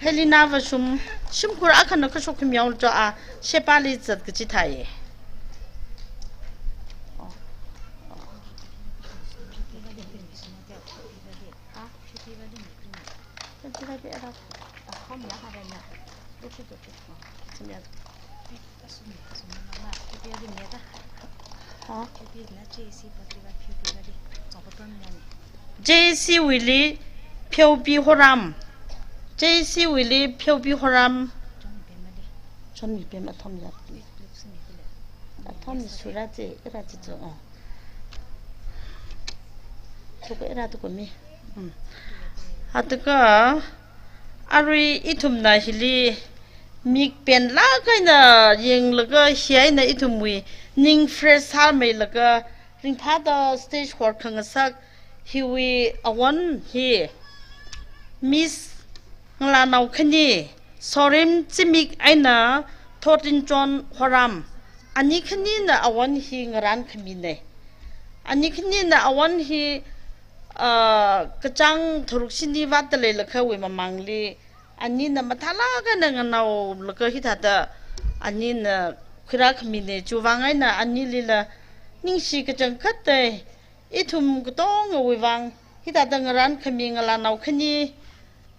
Helena Vashum, shimkhur akhana kashok khuimi haolu cho a, shepāli zat kaji thāi. Ha? J A C wuili Pheobi Horam. J A C wuili Pheobi Horam. Chonmipem athom ya. Athom sura che, ira che cho, ah. Tuku ira tuku mi. Hmm. Hātuka, arui ithumna hili mik penlāk eina yanglaga hi eina ithumwui ning fresh sāmeilaga ringphāda stage horkhangasak hiwui awon hi Miss Ngalānao khani, Sorim Zimik eina Thotinchon Horam. Ani khanina awon hi ngaran khamine. Ani khanina awon hi, ah, kachāng tharuk shini vātda leilakhawui mamangli, anina mathālāk eina nganaolaga hithāda anina khuirā khamine. Chiwuivang eina anilila ningshi kachangkhatta, ithum katongawui vang hithāda ngaran khami ngalānao khani,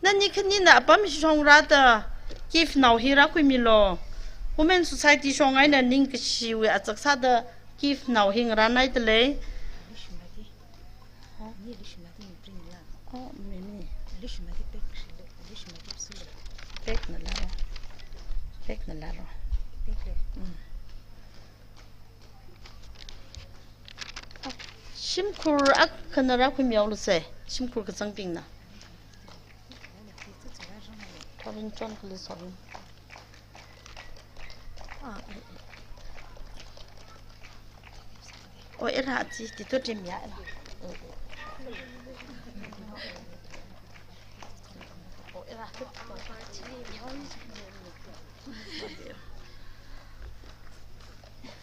nani khanina apam hishong rāda gift nao hi rākhuimilu. Women Society shong eina ningkashiwui azak sāda gift nao hi ngaranhaida lei. Oh, mimi. Pack na laro. Pack na laro. Mm. Shimkhur akhana rākhuimihaolu se. Shimkhur kazangbingna. Thotinchon kali Sorim. Oh, era chi, tito trim ya era.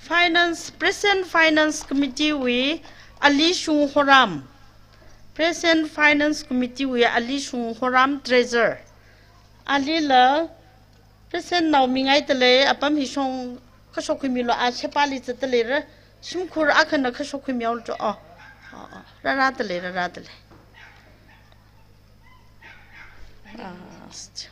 Finance, Present Finance Committee wui Alishung Horam. Present Finance Committee wui Alishung Horam, Treasurer. Alila present nao mingaida lei, apam hishong kashok khuimilu, a shepali zatda leira. Shimkhur akhana kashok khuimihaolu cho. Oh, oh, oh. Rārāda lei, rārāda lei. Ah, register.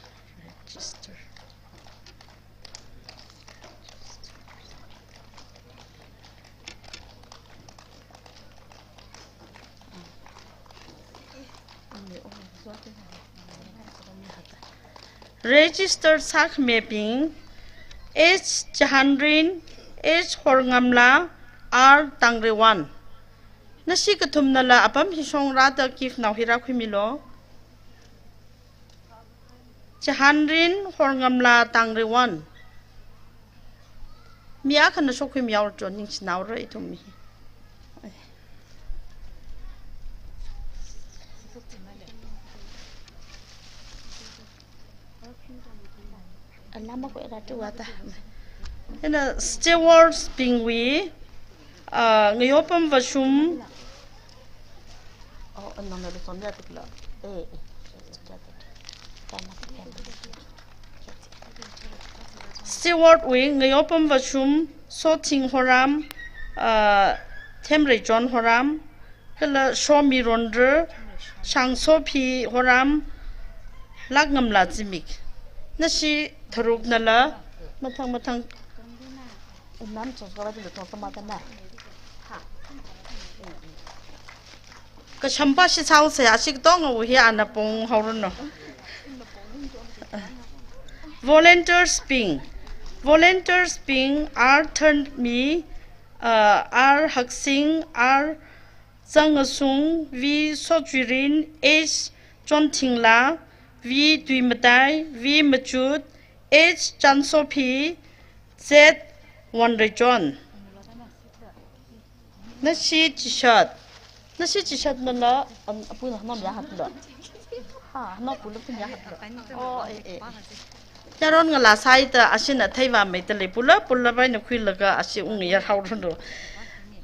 Registered sākhamibing, H Chahanrin, H Horngamla, R Tangrewan. Nashi kathumnala apam hishong rāda gift nao hi rākhuimilu. Chahanrin, Horngamla, Tangrewan. Mi akhana shokhuimihaolu cho, ningshinaora ithum hi. Alama ko era tuwa ta. Ina stewards bingwui, ah, Ngayopam Vashum. Oh, nang na lusomya tikla. Eh, eh. Steward wui Ngayopam Vashum, Sothing Horam, ah, Themreichon Horam, kala Shomi Ronra, Shangsopi Horam, Lakngamla Zimik. Nashi tharuknala, mathang mathang. Nam chos kala dilo tong sama tana. Kashampā shi saose, ashi katongawui hi ana ponghaoranu. Volunteers bing. Volunteers bing, R Thanmi, uh, R Haksing, R Zangasung, V Sochuirin, H Chonthingla, V Tuimatai, V Machut, H Chansopi, Z Wanreichon. Nashi chishat. Nashi chishat nala, um, apuna hanam ya hatlo. Ha, hanam pula pun ya hatlo. Oh, eh, eh. Yaron ngalā sāhaida ashina theiva meida lei pula, pula bai na khuilaga ashi ungyarhaoranu.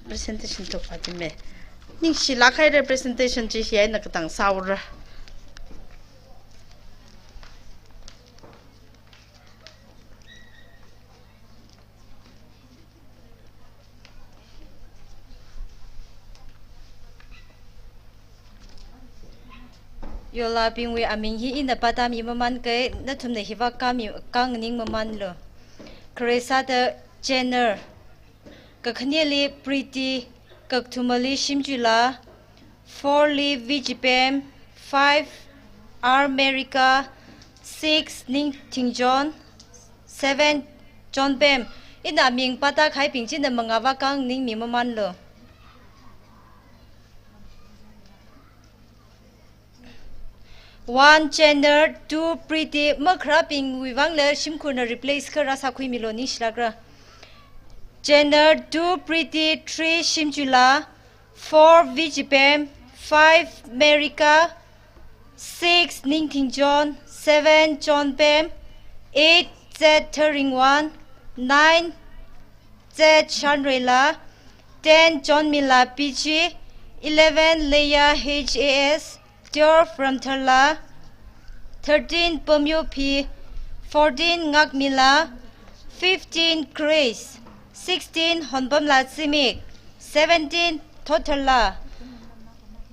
Presentation to pati me. Ningshilāk haira presentation chi hi eina katang sāhaora. Yolabingwui aming hi ina pātāmi maman kai, nathumna hiva kami, kangning mamanlu. Khare sāda Jenner, kakhaneli Pretty, kakathumali Shimchuila, four li Vijipem, five R Merika, six Ningthingchon, seven Chonpem. Ina aming pātākhaibing china mangāva kangning mi mamanlu. One Jenner, two Pretty, makharābingwui vangla shimkhurna replace kharā sākhuimilu ningshilākra. Jenner, two Pretty, three Shimchuila, four Vijipem, five Merika, six Ningthingchon, seven Chonpem, Eight, Z Tharingwon. Nine, Z Shanreila. Ten, Chonmila P G. Eleven, Leah H A S. Twelve, Ramtharla. Thirteen, Pomyo P. Fourteen, Ngakmila. Fifteen, Grace. Sixteen, Honpamla Zimik. Seventeen, Thotharla.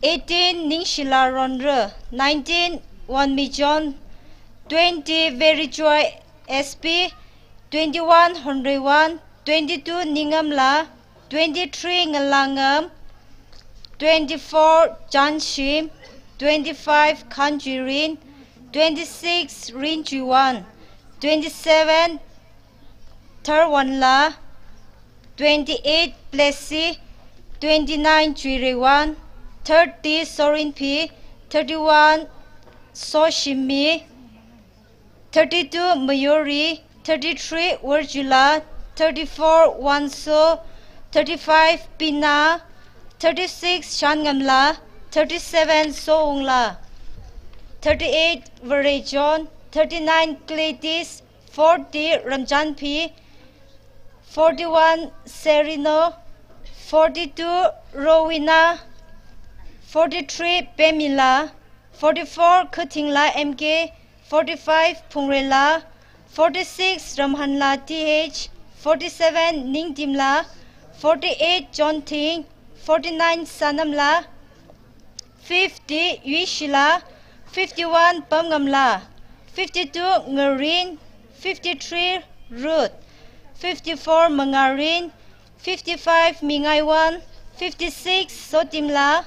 Eighteen, Ningshila Ronra. Nineteen, Wanmi John. Twenty, Verijoy S P. Twenty-one, Honreiwon. Twenty-two, Ningamla. Twenty-three, Ngalangam. Twenty-four, Janshim. Twenty-five, Khanjuirin. Twenty-six, Rinjuiwon. Twenty-seven, Tharwonla. Twenty-eight, Plessy. Twenty-nine, Juireiwon. Thirty, Sorinpi. Thirty-one, Soshimmi. Thirty-two, Mayori. Thirty-three, Worjula. Thirty-four, Wanso. Thirty-five, Pina. Thirty-six, Shanngamla. Thirty-seven, Soungla. Thirty-eight, Varejon. Thirty-nine, Cletis. Forty, Ramjanpi. Forty-one, Serino. Forty-two, Rowena. Forty-three, Pemila. Forty-four, Khatingla M K. Forty-five, Phungreila. Forty-six, Ramhanla T H. Forty-seven, Ningtimla. Forty-eight, John Thing. Forty-nine, Sanamla. Fifty, Yuishila. Fifty-one, Pamngamla. Fifty-two, Ngarin. Fifty-three, Ruth. Fifty-four, Mangarin. Fifty-five, Mingaiwon. Fifty-six, Sotimla.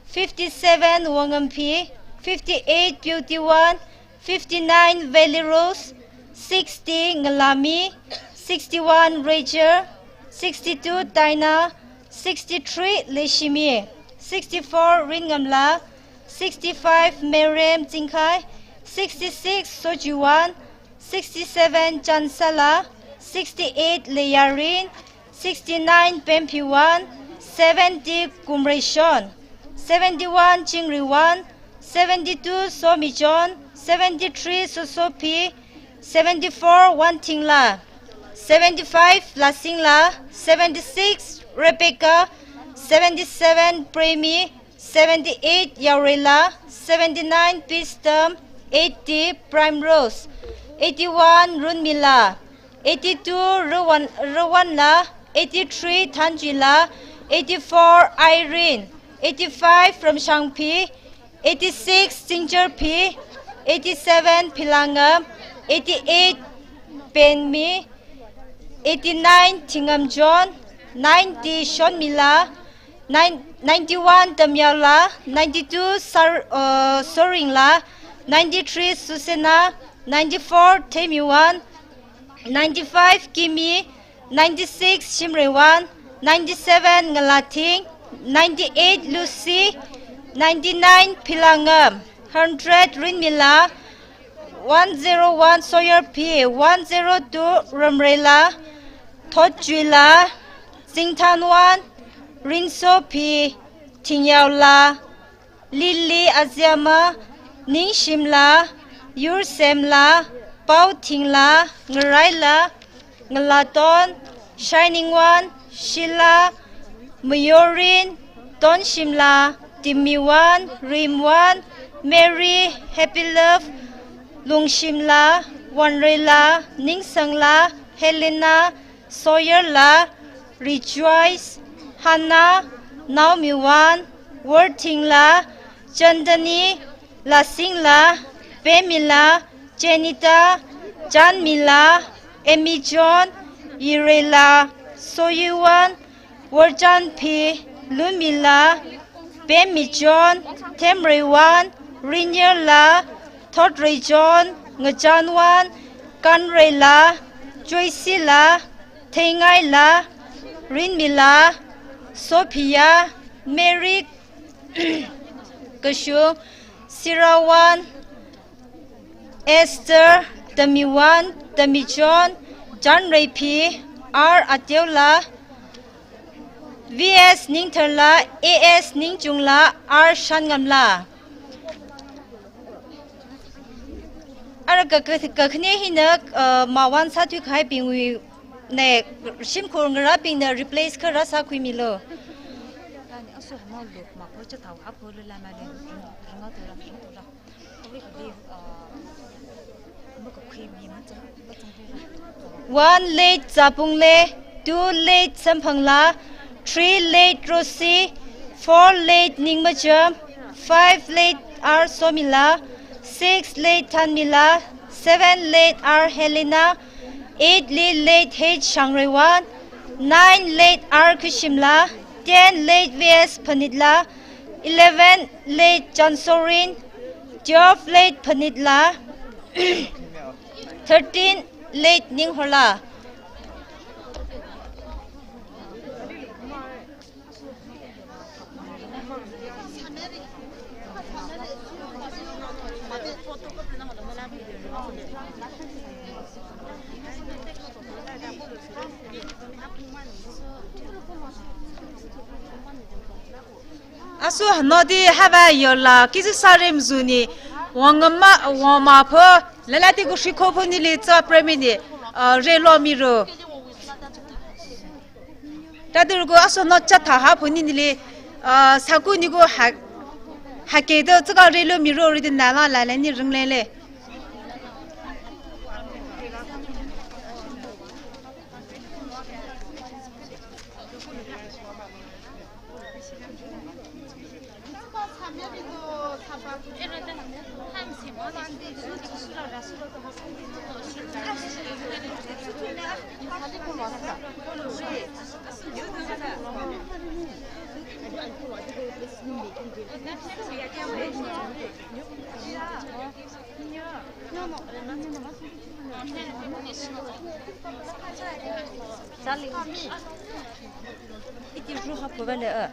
Fifty-seven, Wangampi. Fifty-eight, Beauty One. Fifty-nine, Valley Rose. Sixty, Ngalami. Sixty-one, Rachel. Sixty-two, Taina. Sixty-three, Leishimi. Sixty-four, Ringamla. Sixty-five, Merem Zingkhai. Sixty-six, Sojuwan. Sixty-seven, Chansala. Sixty-eight, Leyarin. Sixty-nine, Pempiwan. Seventy, Kumreishon. Seventy-one, Chingriwan. Seventy-two, Somichon. Seventy-three, Sosopi. Seventy-four, Wantingla. Seventy-five, Lasingla. Seventy-six, Rebecca. Seventy-seven, Premi. Seventy-eight, Yaurela. Seventy-nine, Pistem. Eighty, Primrose. Eighty-one, Runmila. Eighty-two, Ruwan, Ruwanla. Eighty-three, Thanjila. Eighty-four, Irene. Eighty-five, Ramshangpi. Eighty-six, Singjarpi. Eighty-seven, Philangam. Eighty-eight, Penmi. Eighty-nine, Thingam John. Ninety, Shonmila. Nine, ninety-one, Tamyaola. Ninety-two, Sar-, uh, Soringla. Ninety-three, Susena. Ninety-four, Themiwan. Ninety-five, Kimi. Ninety-six, Shimreiwan. Ninety-seven, Ngalathing. Ninety-eight, Lucy. Ninety-nine, Philangam. Hundred, Rinmila. One zero one, Sawyerpi. One zero two, Ramreila. Thotjuila. Zingthanwan. Rinsopi. Thingyaola. Lily Aziama, Ningshimla, Yursemla, Paothingla, Ngaraila, Ngalaton, Shining One, Sheila, Mayorin, Tonshimla, Timmiwan, Rimwan, Mary, Happy Love, Lungshimla, Wanreila, Ningsangla, Helena, Sawyerla, Rejoice, Hannah, Naomiwan, Worthingla, Chandani, Lasingla, Pemila, Janita, Janmila, Emijon, Ireila, Soyuwan, Worjanpi, Lumila, Pemijon, Themreiwan, Rinyarla, Thotreijon, Ngajanwan, Kanreila, Joycela, Theingaila, Rinmila, Sophia, Mary, Kashung, Sirawan, Esther, Tamiwan, Tamijon, Janreipi, R Ateola, V S Ningtharla, A S Ningchungla, R Shanngamla. Ara Ka, ka, kakhane hina, uh, mawon sāthuikahaibingwui ne, shimkhur ngarābingna replace kharā sākhuimilu. One late Zapungle, two late Samphangla, three late Rosie, four late Ningmacham, five late R Somila, six late Thanmila, seven late R Helena, eight late H Shangreiwan, nine late R Khuishimla, ten late V S Phanitla, eleven late Chansorin, twelve late Phanitla, thirteen late Ninghorla. Asu hanodi hava yola kizi sarim zuni wangama wama pho lalati kushi khopho nili cha premi ni, uh, relo miru. Tadirgu aso no chatha ha phuni nili, ah, saku nigu ha, hake do tsaka relo miro ridin nala lala ni ringlele. Iti ru hapukale a.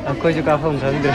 ꯑꯩꯈꯣꯏꯁꯨ ꯀꯥꯞꯐꯝ ꯈꯪꯗ꯭ꯔꯦ꯫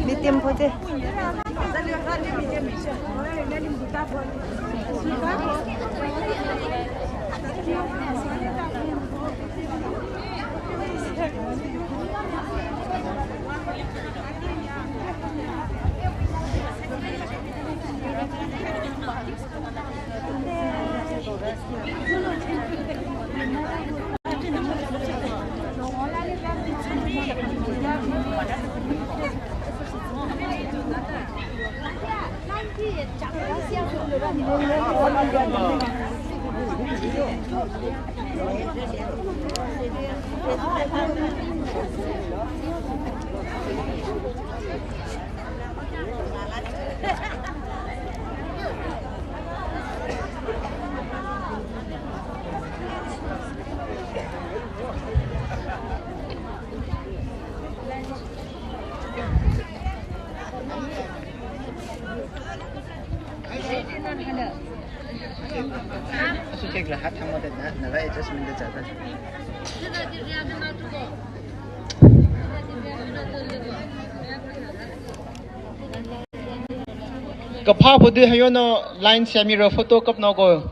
Mitim pote. Asu check la hat thang mo de na, na vai adjustment de chata. Kaphā phudu hayono line semiro photo kapnao ko.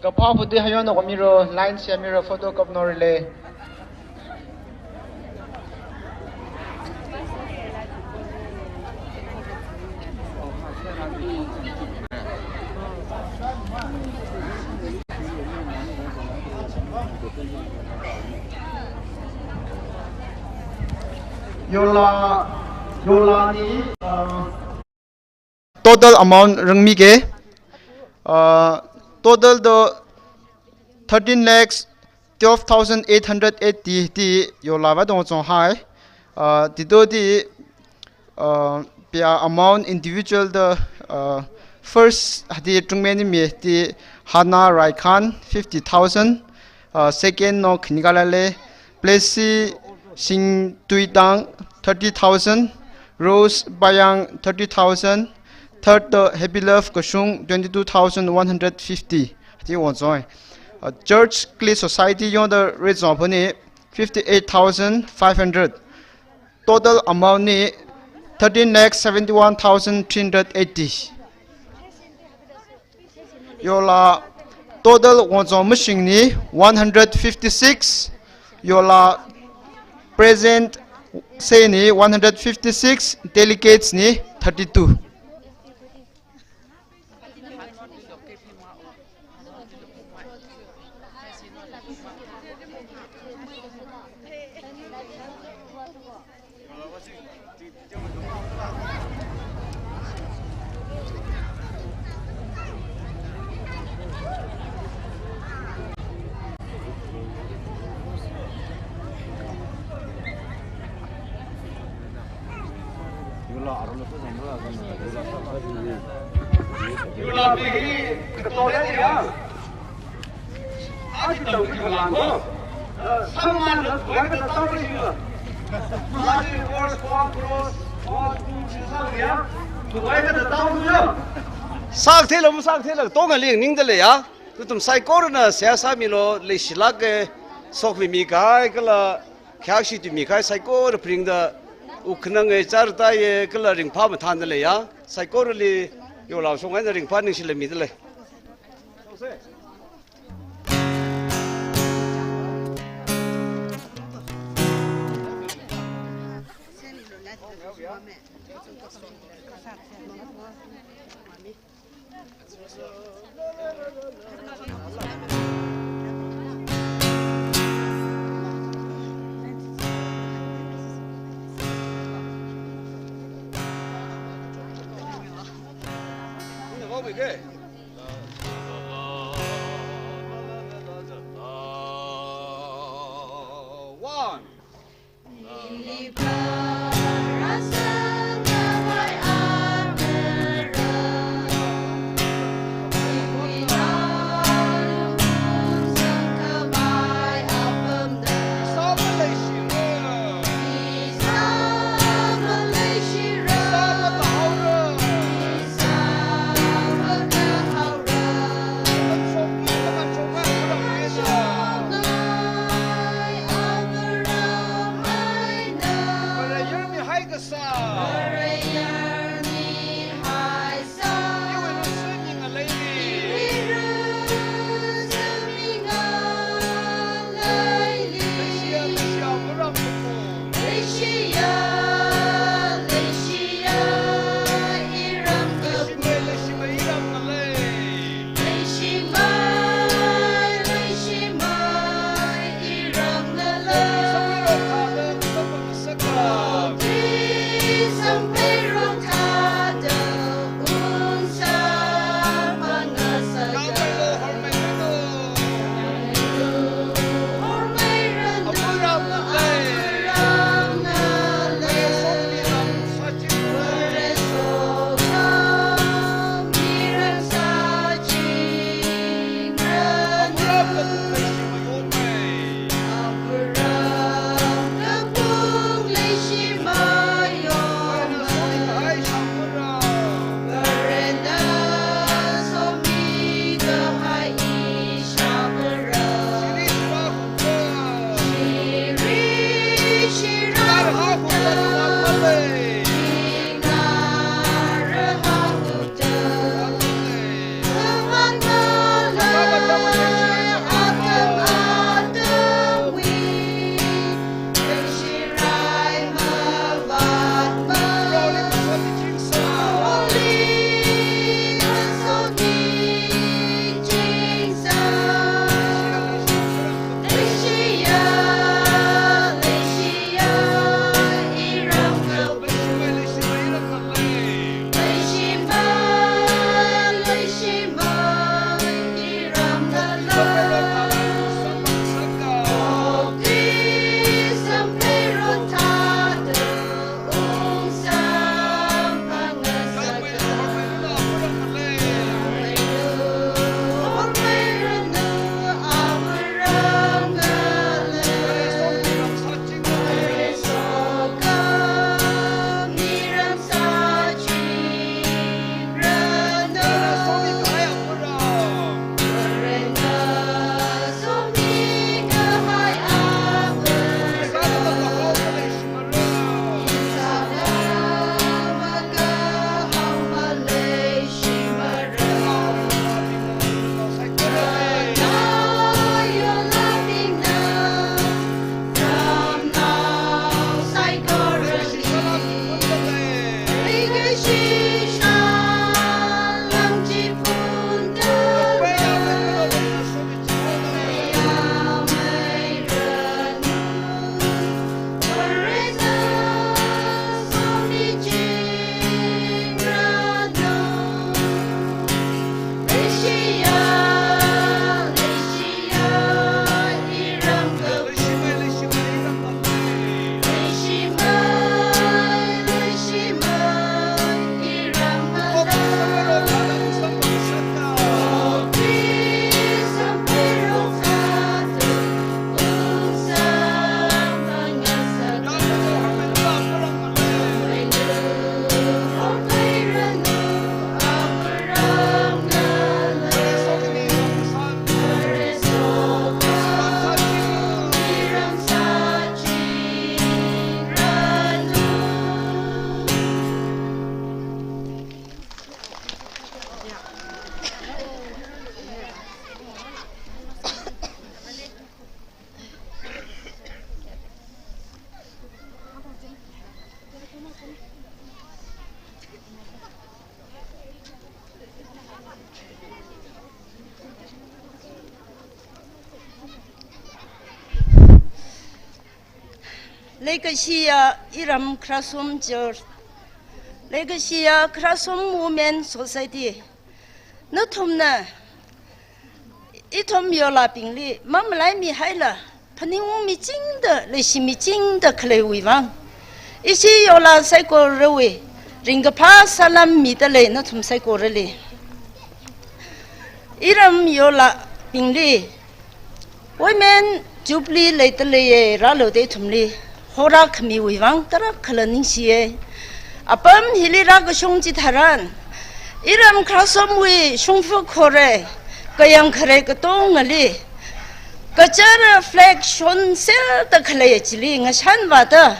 Kaphā phudu hayono kamiro line semiro photo kapnao rele. Yola, yola ni, uh, total amount rangmi ke, uh, total do thirteen lakhs twelve thousand eight hundred eighty ti yola va dong chong hai. Uh, ti do ti, uh, pia amount individual do, uh, first hati trungmeni mi ti Hana Raikhan fifty thousand, uh, second no Khnikalale Plesi Singtuitang thirty thousand, Rose Bayang thirty thousand, third to Happy Love Kashung twenty-two thousand one hundred fifty. Hati won join. Uh, Church Kli Society yong the rate zong puni fifty-eight thousand five hundred. Total amount ni thirteen lakh seventy-one thousand three hundred eighty. Yola total won zong mashing ni one hundred fifty-six. Yola present se ni one hundred fifty-six, delegates ni thirty-two. Sak thila, masak thila, tonga ling ningda leiya. Tutum saikorana seihā sāmilo, leishilāka, sokhami mikahai kala khayākshi tui mikahai saikora pringda, ukhanang e, char tai e, kala ringphā mathānda leiya. Saikorali yola shong eina ringphā ningshila mida lei. One. Leikashiya iram Khararsom Church, leikashiya Khararsom Women Society, nathumna ithum yolabingli mamalaimihaila, phaningungmichingda, leishimichingda khaleiwui vang, ishi yola saikorawui ringkaphā salam midalei nathum saikorali. Iram yolabingli Women Jubilee leidalei rālu da ithumli horākhamiwui vang tarākhala ningshiya. Apam hili rākashung chitharan, iram Khararsomwui shongfa khorei, kayang kharei katongali, kachara flag shonserda khalei chili ngashanvāda,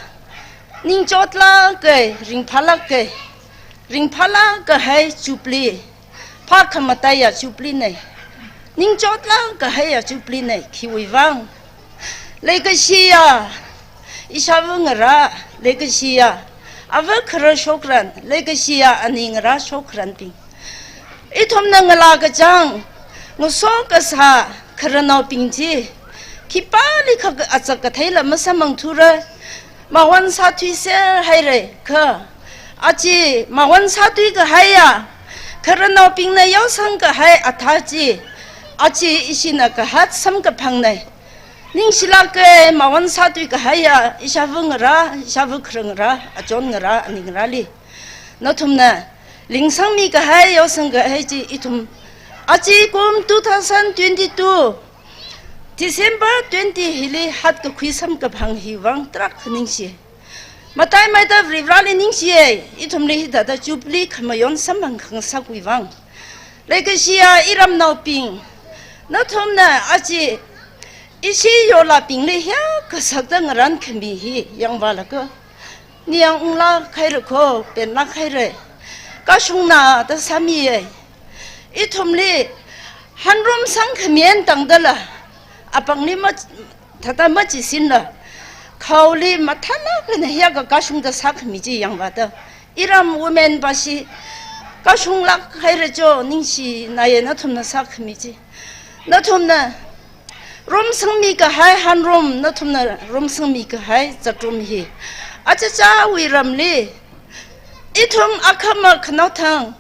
ningchotlāka, ringphālāka, ringphālāk kahai Jubilee, phākhamataiya Jubilee nei, ningchotlāk kahaiya Jubilee nei, khiwui vang? Leikashiya ishāva ngarā, leikashiya ava kharā shokran, leikashiya ani ngarā shokranbing, ithumna ngalā kachāng, ngaso kasā khararnaobing chi khipālikha azak katheila masamphangthura, mawon sāthuiser haira kha, aja mawon sāthui kahaiya khararnaobingna yaosang kahai athā chi, aja ishina kahat samkaphang nei. Ningshilāka, mawon sāthui kahaiya ishāva ngarā, ishāva kharā ngarā, achon ngarā, ani ngarāli nathumna lingsangmi kahai, yaosang kahai chi ithum aja kum two thousand twenty-two December twenty hili hatkakhui samkaphang hiwui vang tarākha ningshi. Mataimeida Varivarāli ningshiya, ithumli hithāda Jubilee khamayon samphang khangasakwui vang. Leikashiya iramnaobing, nathumna aja ishi yolabingli hiyākha sakda ngarankhami hi yangvālaga, ningyāng unglāk haira kho, penlāk haira. Kashungna da sāmiya. Ithumli hanrum sangkhami eina tangdala, apāngli ma, thāda machisinla, khaoli mathālāk eina hiyākha kashungda sākhami chi yangvāda, iram women bashi kashunglāk haira cho, ningshinaya nathumna sākhami chi. Nathumna romsangmi kahai hanrum, nathumna romsangmi kahai zakrum hi achichāwui ramli, ithum akhama khanaothang,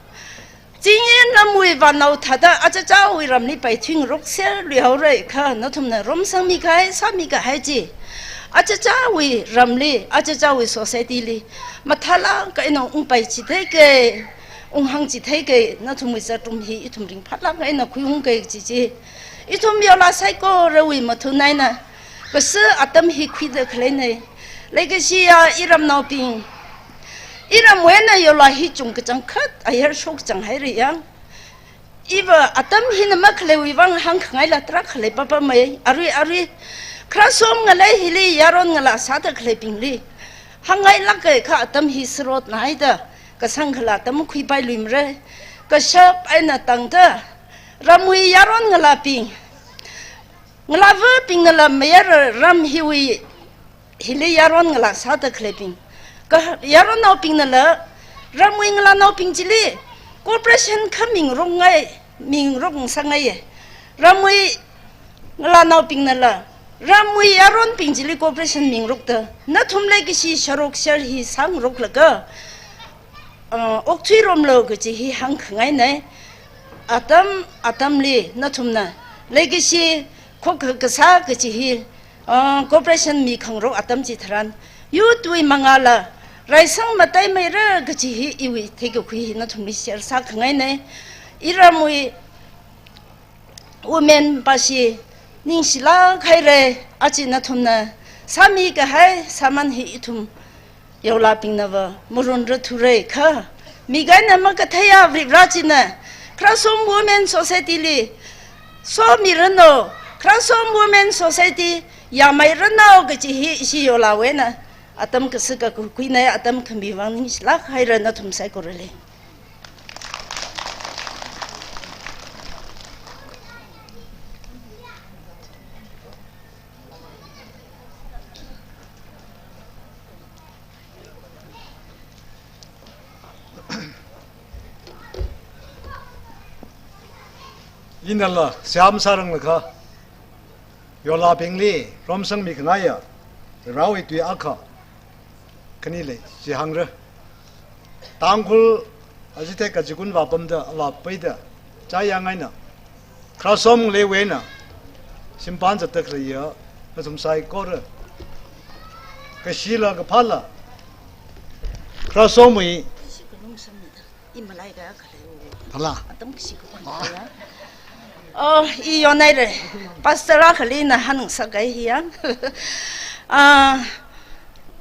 Chingyen ramwui vānao thāda achichāwui ramli paithuingarokserluihaora kha, nathumna romsangmi kahai, sāmi kahai chi achichāwui ramli, achichāwui society li mathālāk eina ungpaichitheika, unghāngchitheika, nathumwui zakrum hi ithum ringphālāk eina khuiungka kaji chi ithum yola saikorawui mathun eina kasā atam hi khuida khaleinei. Leikashiya iramnaobing, iramwui eina yola hi chungkachangkhat ayar shokchang haira yang. Iva atam hina makhaleiwui vang hāngkhangaila tarākha leipapamei. Arui, arui Khararsom ngalei hili yaron ngalā sāda khaleibingli hāngngailāka kha, atam hi sarotnahaida kasang khala atam khuipailuimara. Kashap eina tangda ramwui yaron ngalābing, ngalāvabingnala mayara ram hiwui, hili yaron ngalā sāda khaleibing, kha yaronnaobingnala ramwui ngalānaobing chili cooperation kha mingarokngai, mingarokngasakngaiya. Ramwui ngalānaobingnala ramwui yaronbing chili cooperation mingarokda, nathum leikashi sharokshar hi sāngaroklaga, uh, okthuiromlu kaji hi hāngkhangainei. Atam atamli nathumna leikashi khokkha kasā kaji hi, uh, cooperation mikhangarok atam chitharan, youth wui mangāla raisang mataimeira kaji hi iwui theikakhui hi nathumli share sākhangainei. Iramwui women bashi ningshilāk haira, aja nathumna sāmi kahai sāman hi ithum yolabingnava marunra thura kha, mik eina makatheiya Varivarā china Khararsom Women Society li somiranu, Khararsom Women Society yāmeiranu kaji hi ishi yolawui eina atam kasā kakhuinei, atam khami vang ningshilāk haira nathum saikorali. Inala siam sāranglakha, yolabingli romsangmi khangaia Varewui tui akha khani lei, chi hāngra. Tangkhul Azitei Kachikun vāpamda, vāpaida, chāyang eina, khararchom ngaleiwui eina shimpan zatda khaleiya nathum saikora, kashila kaphāla khararchomwui, phala. Oh, i yonaire. Pastor akhali na hāngngasakkai hiya. Ah,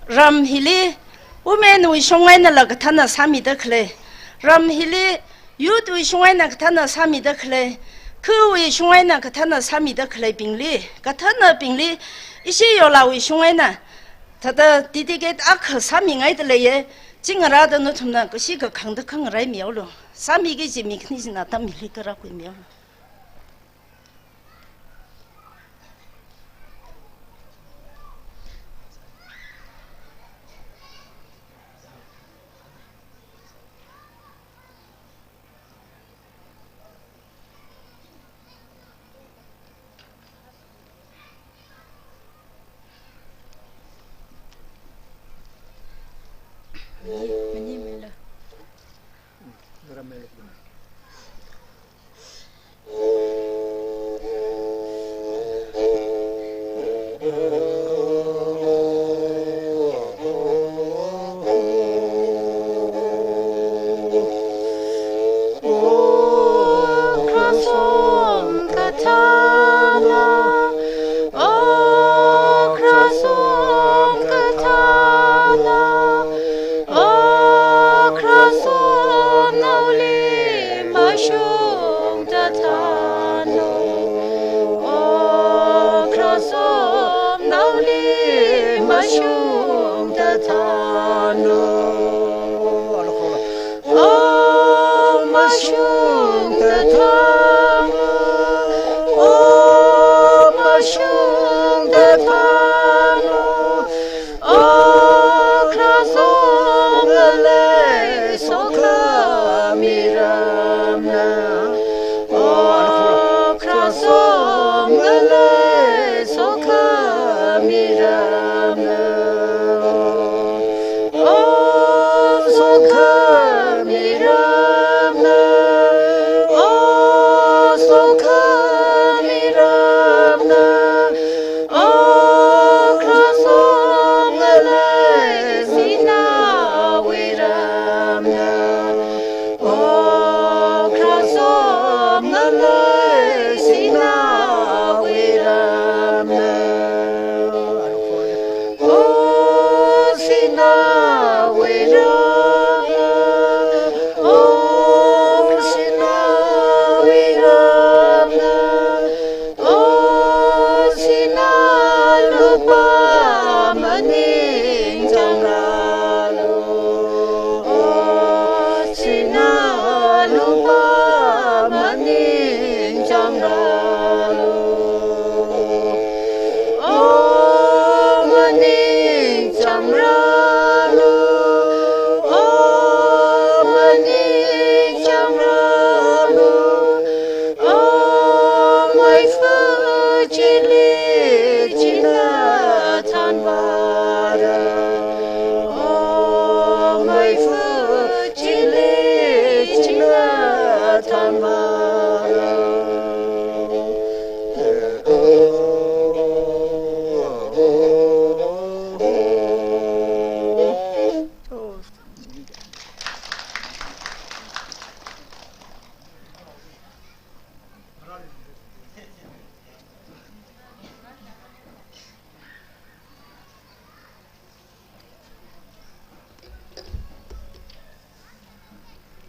ram hili womenwui shong einala kathāna sāmida khalei, ram hili youthwui shong eina kathāna sāmida khalei, khawui shong eina kathāna sāmida khaleibingli, kathānabingli, ishi yolawui shong eina thāda dedicate akha sāmingaida leiya. Chingarāda nathumna kashi kakhangda khangarai mihaolu. Sāmiki kaji mi khani china atam hili kara khuimihaolu.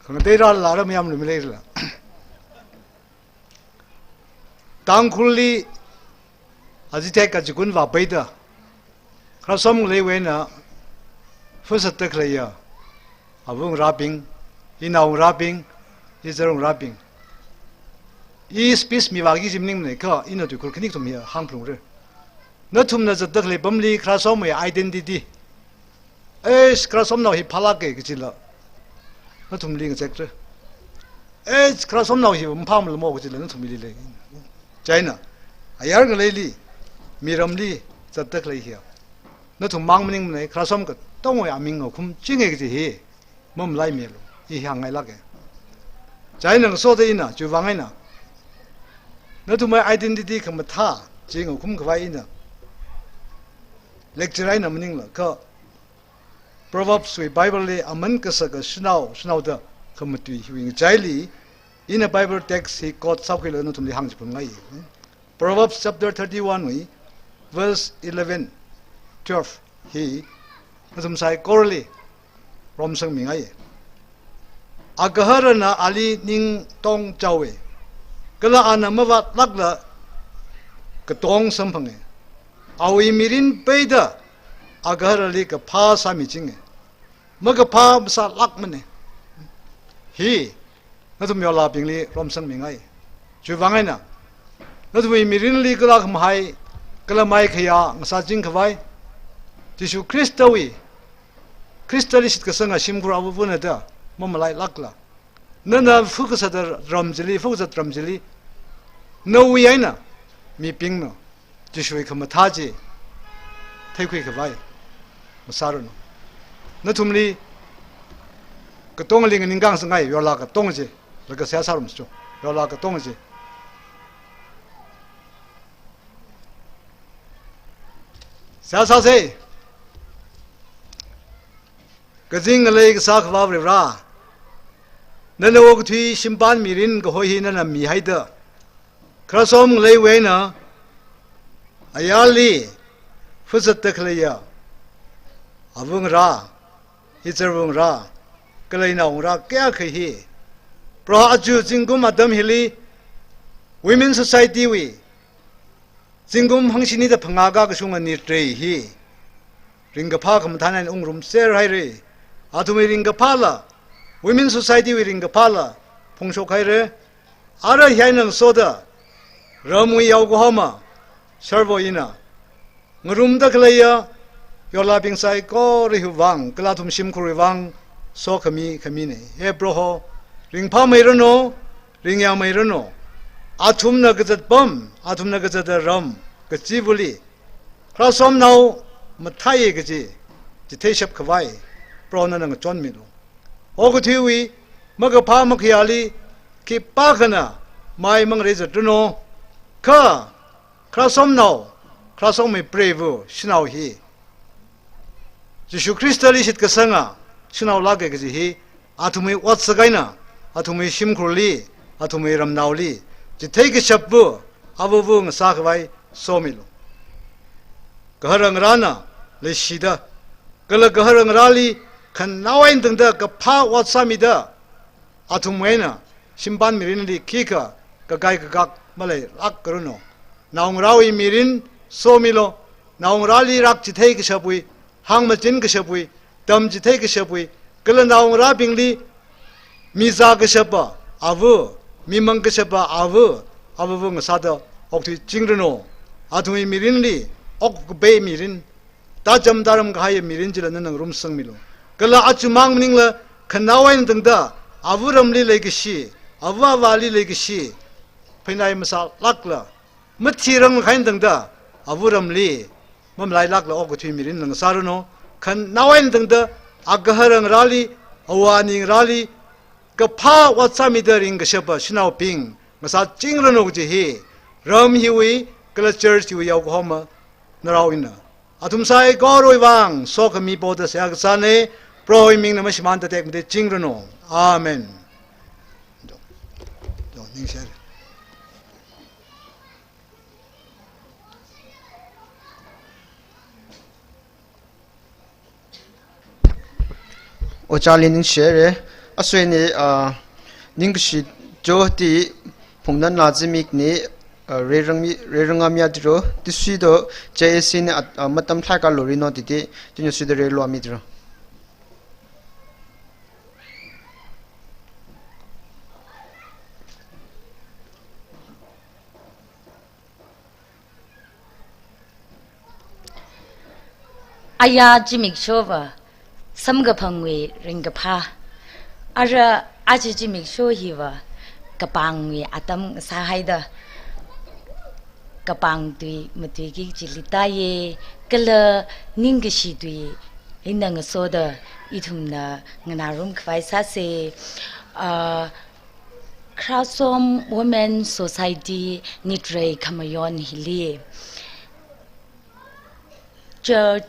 Khangatei rāla, rāmayamla maleila. Tangkhulli Azitei Kachikun vāpaida, khararchom ngaleiwui eina fusatda khaleiya avāngarābing, inaongarābing, ichārngarābing, i speech mivāki kaji maningmana kha ina tuikhur khani kathum hi hāngphalungra. Nathumna zatda khalei pamli khararchomwui identity, "Eish, khararchomnao hi phālāka" kajila nathumli ngazekra. "Eish, khararchomnao hi maphāmalamo" kajila nathumli lei. Chieina ayar ngaleili, miramli zatda khalei hiya nathum mang maningmana, khararchom ka katongawui aming ngakhumchinga kaji hi mamalaimeilu, i hāngngailāka. Chieina ngasoda ina, chiwui vang eina nathumwui identity khamathā chi ngakhumkhavai ina lecture eina maningla, kha Proverbs wui Bible li aman kasaka shanao, shanaoda khamatui hiwui ngachaili ina Bible text hi quote sākhuilaga nathumli hāngchiphun ngai. Proverbs chapter thirty-one wui verse eleven, twelve hi nathum saikorali romsangmi ngai. Agaharana ali ning tongchaowa, kala ana mavātlākla katong samphanga. Awui mirin peida agaharali kaphā sāmichinga, makaphā masālākmana. Hi nathum yorlābingli romsangmi ngai. Chiwui vang eina nathumwui mirinli kala khamahai, kala maikhayā ngasāchingkhavai, Jishu Khristawui, Khristali shitkasanga shimkhur avāvana da mamalailākla, nana phukasāda ram chili, phukazat ram chili, nawui eina mibingna Jishuwui khamathā chi theikhuikhavai masāranu. Nathumli katongali nganingkang sangai, yorlā katong chi, laga seihā sārum su, yorlā katong chi. Seihā sāsa. Kazing ngalei kasā Akhava Varivara, nana okathui shimpan mirin kahoi hi nana mihaida, khararsom ngaleiwui eina ayarli phuzatta khaleiya āva ngarā, hizarva ngarā, kala inao ngarā kayākha hi, Proho, aja zingkum atam hili Women Society wui zingkum hangshini da phangā kakashunga nitrei hi ringkaphā khamathāna ungrumser haira. Athumwui ringkaphāla, Women Society wui ringkaphāla phongshok haira. Ara hi eina ngasoda ramwui yaokahoma sharvo ina ngarumda khaleiya yorlābing saikora hiwui vang, kala athum shimkhurwui vang sokhami khamina. He Proho, ringphāmeiranu, ringyāmeiranu. Athumna kazat pam, athumna kazata ram kachivali khararsom nao mathāya kaji chitheishapkhavai Proho nana ngachonmilu. Okathuiwui makaphā makhayāli khipākhana mai mangareizatranu. Kha khararsom nao, khararsom mipreiva shanao hi Jishu Khristali shitkasanga shanao lāka kaji hi athumwui otsak eina, athumwui shimkhurli, athumwui ramnaoli chitheikashapva avāva ngasākhavai somilu. Gahara ngarāna leishida, kala gahara ngarāli khanaowui eina tangda kaphā ot sāmida, athumwui eina shimpan mirinli khikha kakai kakak maleilākranu. Naongarāwui mirin somilu, naongarāli rak chitheikashapwui, hāngmachin kashapwui, tamchithei kashapwui, kala naongarābingli mizā kashapa āva, mimang kashapa āva, avāva ngasāda okthuichingranu. Athumwui mirinli okkapai mirin, tacham taram kahaiya mirin chila nana ngarumsangmilu. Kala achumang maningla khanaowui eina tangda āva ramli leikashi, āva āvāli leikashi pheinai masālākla, mathirang kahai eina tangda āva ramli mamalailākla okathui mirin ngasāranu. Khanaowui eina tangda agahara ngarāli, awani ngarāli kaphā ot sāmida ringkashapa shanaobing ngasāchingranu kaji hi ram hiwui kala church hiwui yaokahoma narao ina athum saikorawui vang sokhami poda seihā kasāna. Prohowui mingna mashimānda tekmateichingranu. Amen. Ojāli ningshihaira. Asoina, ah, ningkashi jodi phungnan la zimikna, ah, reirangmi, reiranga miadro, tisuido J A C na, ah, matam thlai kalorino titi, tino suida reiluamidro. Aya zimikshova samkaphangwui ringkaphā. Ara aja zimiksho hiva kapangwui atam sāhaida, kapang tui matuiki kaji leidalei, kala ningkashi tui eina ngasoda ithumna nganārum khavai sāsa. Ah, Kharasom Women Society nitrei khamayon hili church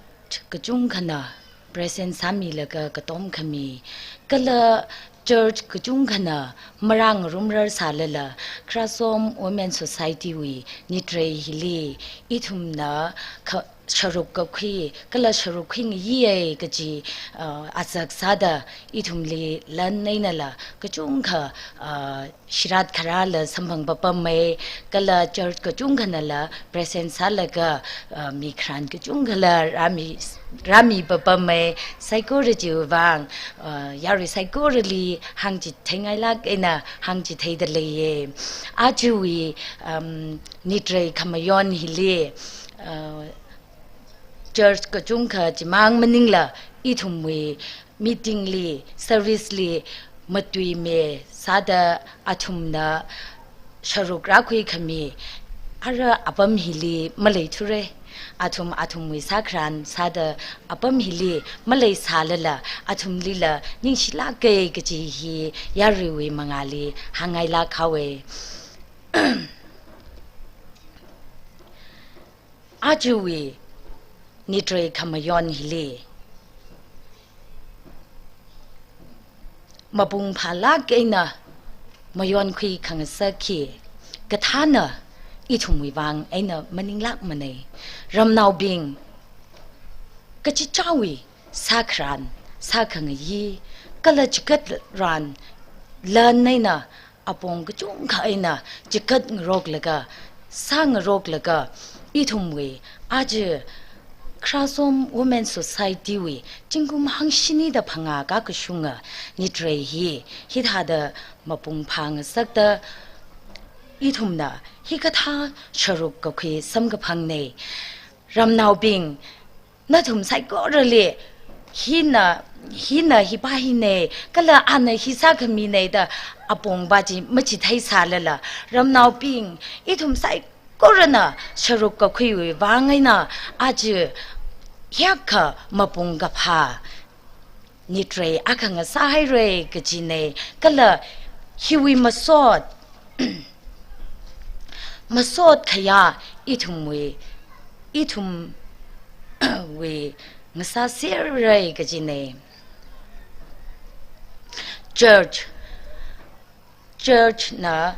kachungkhana present sāmilaga katom khami, kala church kachungkhana marāngarumrar sālala, Kharasom Women Society wui nitrei hili ithumna kha-, sharuk kakhui, kala sharuk khuingayiya kaji, uh, azak sāda ithumli lan einala kachungkha, uh, shirat kharāla samphang papamma, kala church kachungkhanala present sālaga, uh, mi kharan kachungkhala rāmi, rāmi papamma, saikora chiwui vang, uh, yarui saikorali hāngchitheingailāk eina hāngchitheida leiya. Ajawui, um, nitrei khamayon hili, uh, church kachungkha chimang maningla ithumwui meeting li, service li matuimi sāda athumna sharuk rākhui khami ara apam hili maleithura. Athum athumwui sākharan sāda apam hili maleisālala athumlila ningshilāka kaji hi yaruiwui mangāli hāngngailāk haowa. Ajawui nitrei khamayon hili mapung phālāk eina mayonkhui khangasak hi kathāna ithumwui vang eina maninglākmana. Ramnaobing, kachichāwui sākharan, sākhangayi, kala chigatran lan eina apong kachungkha eina chigat ngaroklaga, sā ngaroklaga, ithumwui aja Kharasom Women Society wui zingkum hangshini da phangā kakashunga nitrei hi hithāda mapung phāngasakta ithumna hikathā sharuk kakhui samkaphangna. Ramnaobing, nathum saikorali hina, hina hipa hina, kala ana hi sākhamina da apongpa chi machitheisālala, ramnaobing, ithum saikorana sharuk kakhuiwui vang eina aja hiyākha mapung kaphā nitrei akha ngasāhaira kajina, kala hiwui masot, masot khayā ithumwui, ithumwui ngasāserra kajina. Church, church na,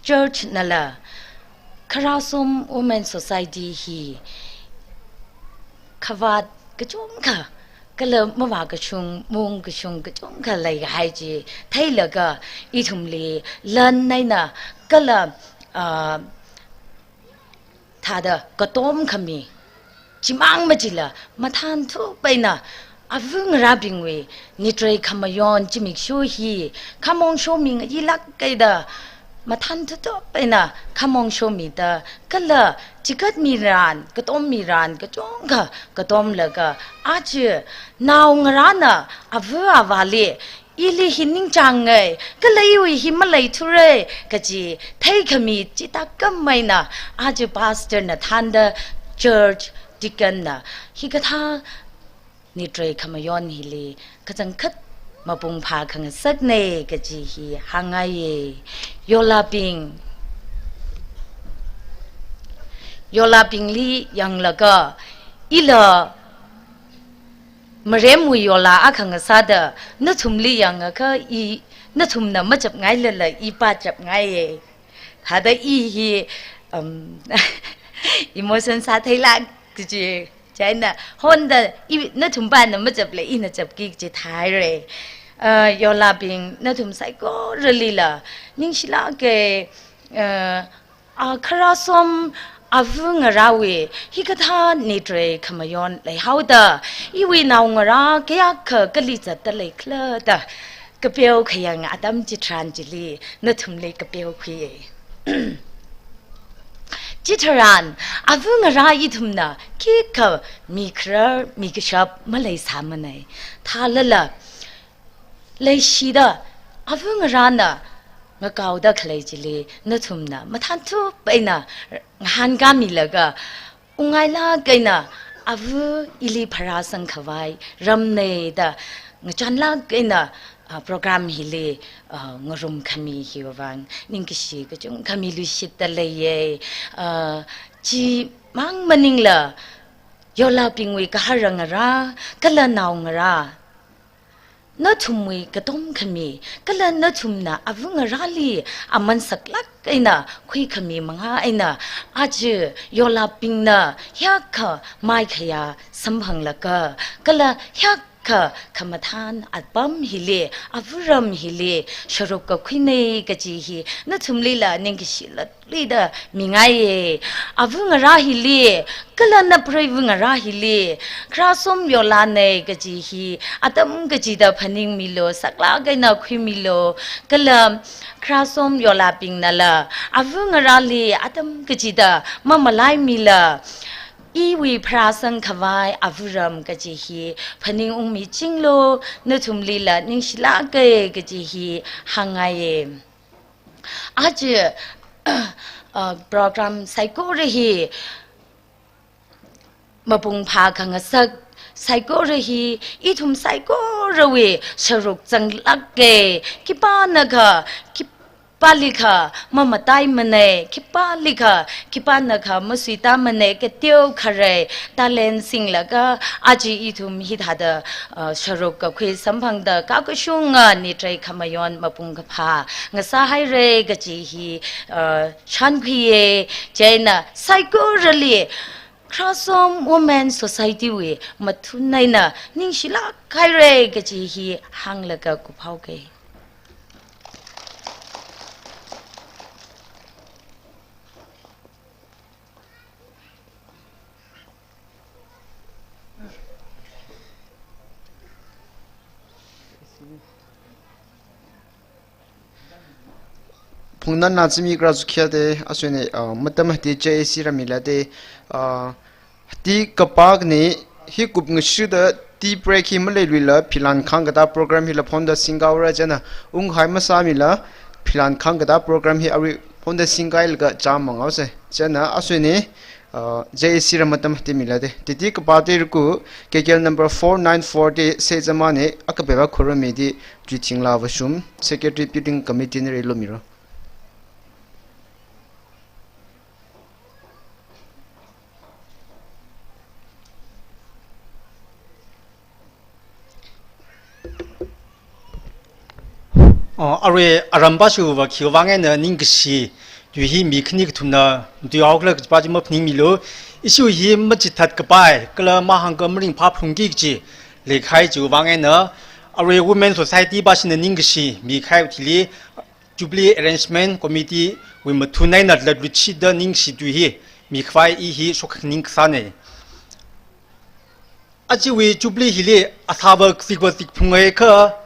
church nala Kharasom Women Society hi khavāt kachungkha, kala mavākashung, maungkashung kachungkha leikahai chi theilaga ithumli lan eina kala, ah, thāda katom khami, chimang machila mathānthup eina ava ngarābingwui nitrei khamayon zimiksho hi khamong shomi ngayilāk eina mathānthup eina khamong shomida kala chigatmiran, katommiran kachungkha katomlaga aja naongarāna ava avāli ili hi ningchānga, kala iwui hi maleithura kaji theikhami chithākhamei eina aja pastor na thānda church deacon na hikathā nitrei khamayon hili kachangkhat mapung phā khangasakna kaji hi hāngngaiya. Yolabing, yolabingli yanglaga ila maremwui yola akha ngasāda nathumli yangakha i, nathumna machapngailala i pāchapngaiya. Thāda i hi, um, emotion sātheilāk kaji, chieina honda i, nathumpana machapla ina chapki kaji thāhaira. Uh, yolabing, nathum saikoralila ningshilāka, uh, a Kharasom ava ngarāwui hikathā nitrei khamayon leihaoda, iwui naongarā kayākha kali zatda leikhala da kapeo khayang atam chitharan chili nathumli kapeo khuiya. Chitharan ava ngarā ithumna khikha mikharar mikashap maleisāmana. Thālala, leishida ava ngarāna ngakaoda khalei chili nathumna mathānthup eina ngahānkāmilaga, ungngailāk eina ava ili pharāsang khavai ramnei da ngachānlāk eina, ah, program hili, ah, ngarumkhami hiwui vang ningkashi kachungkha miluishitta leiya. Ah, chimang maningla, yolabingwui gahara ngarā, kala naongarā, nathumwui katomkhami, kala nathumna avangarāli aman saklāk eina khuikhami manga eina, aja yolabingna hiyākha maikhayā samphanglaga, kala hiyākha khamathān apam hili, avaram hili sharuk kakhuinei kaji hi nathumlila ningkashi latluida mingaiya. Avangarā hili, kala napreivangarā hili, khararchom yolanei kaji hi atam kachida phaningmilu, saklāk eina khuimilu, kala khararchom yolabingnala avangarāli atam kachida mamalaimila, iwui pharāsang khavai avaram kaji hi phaningungmichinglu, nathumlila ningshilāka kaji hi hāngngaiya. Aja, uh, program saikora hi mapung phākhangasak, saikora hi ithum saikorawui sharuk zanglāka. Khipānakha, khipālikha mamataimanei, khipālikha, khipānakha masuitāmanei, kateokha rei talent singlaga aja ithum hithāda, uh, sharuk kakhui samphangda kakashunga nitrei khamayon mapung kaphā ngasāhaira kaji hi, uh, shānkhuiya. Chieina saikorali Khararchom Women Society wui mathun eina ningshilāk haira kaji hi hānglaga kuphaoka. Phungna na zimi kra zu khia de, aswene, uh, matam hati J A C ramila de, uh, hati kapakni hi kup ngashuda tea break hi maleiluila philan khangkatā program hila phonda singkaora chieina unghai masāmila philan khangkatā program hi arui phonda singkailaga chām mangaose. Chieina aswene, uh, J A C ra matam hati mila de. Titi kapā te ruku, K K L number four nine four te se zamane akapeva khorumi di Juithingla Vashum, Secretary Building Committee ni rei lomiro. Oh, arui aram pāshuwa khiwui vang eina ningkashi tui hi mi khani kathumna tui haokhala kaji pa chi maphaningmilu. Issue hi machithat kapai, kala mahāngkha maringphā phalungki kaji leikahai chiwui vang eina, arui Women Society pāshina ningkashi mikahai thili, Jubilee Arrangement Committee wui mathun eina latluishitda ningshi tui hi mikhavai i hi shokhaning kasāne. Ajawui Jubilee hili asāva kazikva zikphungai kha,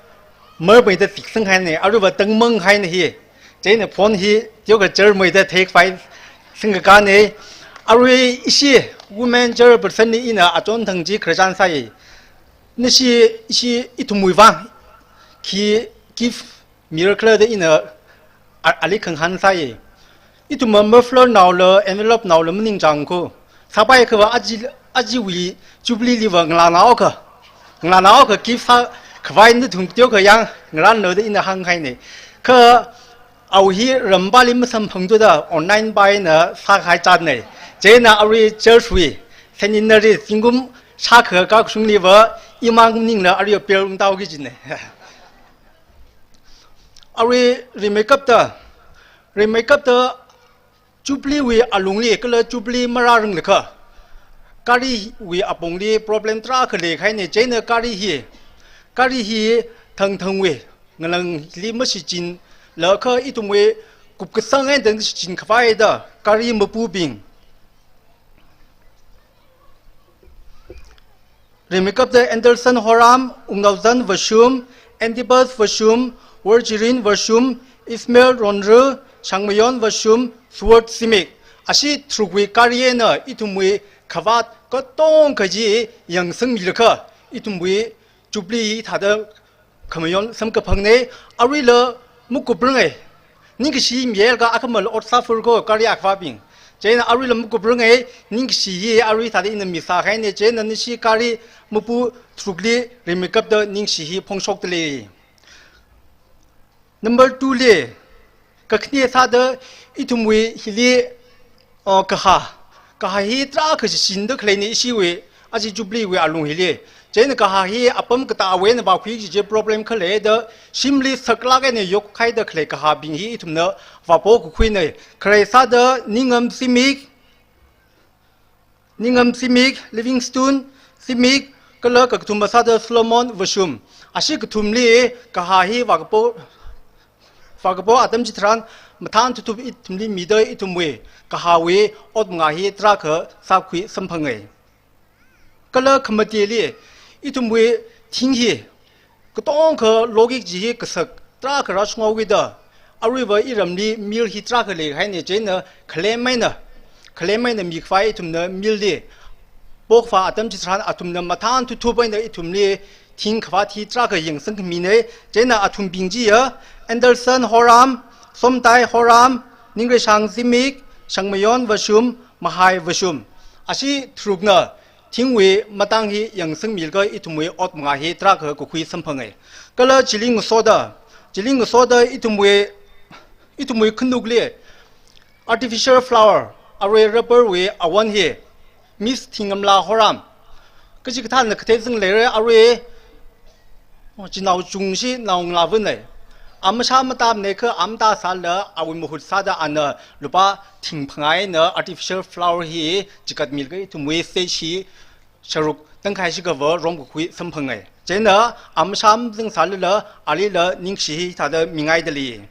marmeida ziksanghaine, aruiva tangmanghaine hi. Chieina phone hi teokha chairmeida theikhavai singkakāne. Arui ishi women chairperson li ina achonthang chi khararchan sāi. Nashi ishi ithumwui vang khi gift mira khala da ina a-, ali khangahān sāi. Ithumva muffler naola, envelope naola maningchang kho. Sāpai khava aja, ajawui Jubilee liva ngalānaokha, ngalānaokha gift sākhavai nathum teokha yang ngarānlu da ina hānghaine. Kha awui hi rampāli masamphangthuda online pa eina sākahai chānne. Chieina arui church wui centenary zingkum shākha kakashungliva imang maningla arui appeal ungtao kajine. Arui rimeikapta, rimeikapta Jubilee wui alungli kala Jubilee marāranglakha, gariwui apongli problem tarākha leikahaine. Chieina gari hi, gari hi thangthangwui ngalangli mashichinlakha ithumwui kupkasang eina shichin khavai da gari mapubing. Rimeikapta Anderson Horam, Wungnaozan Vashum, Antipas Vashum, Worjirin Vashum, Ismail Ronru, Shangmayon Vashum, Sword Simik. Ashi tharukwui gari eina ithumwui khavāt katonga kaji yangsangmilakha, ithumwui Jubilee hithāda khamayon samkaphangne. Aruila makupranga. Ningkashi mihailakha akhamala ot sāfur ko gari akhavābing. Chieina aruila makupranga, ningkashi hi arui thāda ina misākahaina, chieina nashi gari mapu tharukli rimeikapta ningkashi hi phongshokdalei. Number two li, kakhane sāda ithumwui hili, uh, kaha. Kaha hi tarākha shichinda khaleina ishiwui, aja Jubilee wui alung hili. Chieina kaha hi apam katā awui eina vākhui kaji chi problem khalei da, shimli saklāk eina yokkhuida khalei kahabing hi ithumna vāpokakhuina. Kharei sāda Ningam Zimik, Ningam Zimik, Livingstone Zimik, kala kakathuma sāda Solomon Vashum. Ashi kathumli kaha hi vākapo, vākapo atam chitharan mathān thuthup ithumli mida ithumwui kahawui ot manga hi tarākha sākhui samphanga. Kala khamateli, ithumwui thing hi katongkha logic chi hi kasak tarākha rāshunghaokida, aruiva iramli mill hi tarākha leikahaina, chieina khalem eina, khalem eina mikhavai ithumna mill li pokhavā atam chitharan athumna mathān thuthup eina ithumli thing khavāt hi tarākha yangsangkhamina. Chieina athumbing chiya Anderson Horam, Somtai Horam, Ningreishang Zimik, Shangmayon Vashum, Mahai Vashum. Ashi tharukna thingwui matang hi yangsangmilaga ithumwui ot manga hi tarākha kakhui samphanga. Kala chili ngasoda, chili ngasoda ithumwui, ithumwui khanukli artificial flower, arui rubber wui awon hi, Miss Thingamla Horam. Kachikathāna kathei zangleira arui, oh, chi naochungshi naongalāvana. Amashā matamna kha amata sālala awui mahut sāda ana lupā thing phangā eina artificial flower hi chikatmilaga ithumwui stage hi sharuk tangkhai shikhava romkakhui samphanga. Chieina amashā mazang sālala alila ningkashi hi thāda mingaidalei.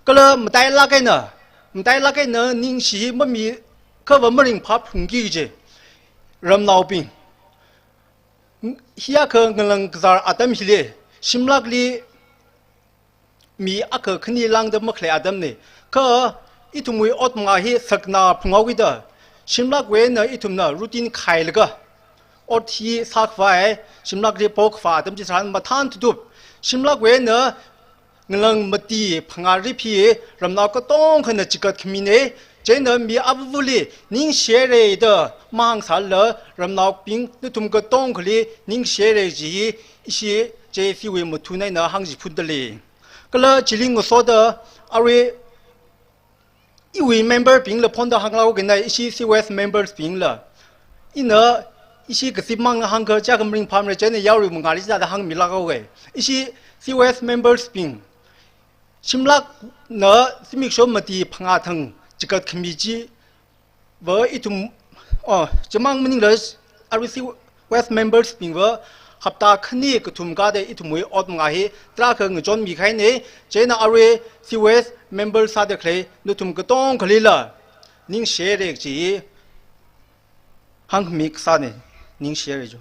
Kala matailāk eina, matailāk eina ningkashi hi mamikhava maringphāphungki kaji ramnaobing. Hiyākha ngalang kazār atam hili, shimlakli mi akha khani lāngda makhalei atamna. Kha ithumwui ot manga hi sakna phunghaokida, shimlakwui eina ithumna routine khailaga ot hi sākhavai, shimlakli pokhavā atam chitharan mathān thuthup, shimlakwui eina ngalang mati phangā rip hi ramnao katongkhana chikatkhamina. Chieina mi avavali ningshihaira da mahāng sālala, ramnaobing nathum katongkhali ningshihaira kaji hi ishi J C wui mathun eina hāngchiphundalei. Kala chili ngasoda arui iwui member bingla phonda hānglākhaokina, ishi C Y S members bingla. Ina ishi kazipmang hāngkha chiyākha maringphāmara, chieina yarui mangāli chithāda hāngmilākhaowa. Ishi C Y S members bing, shimlakna zimiksho mati phangā thang chikatkhami chiva ithum, oh, chimang maningla arui C Y S members bingva hapta khani kathum kāda ithumwui ot manga hi tarākha ngachonmikahaina. Chieina arui C Y S members sāda khalei nathum katongkhalila ningshihaira kaji hāngkhami kasāna, ningshihaira jo.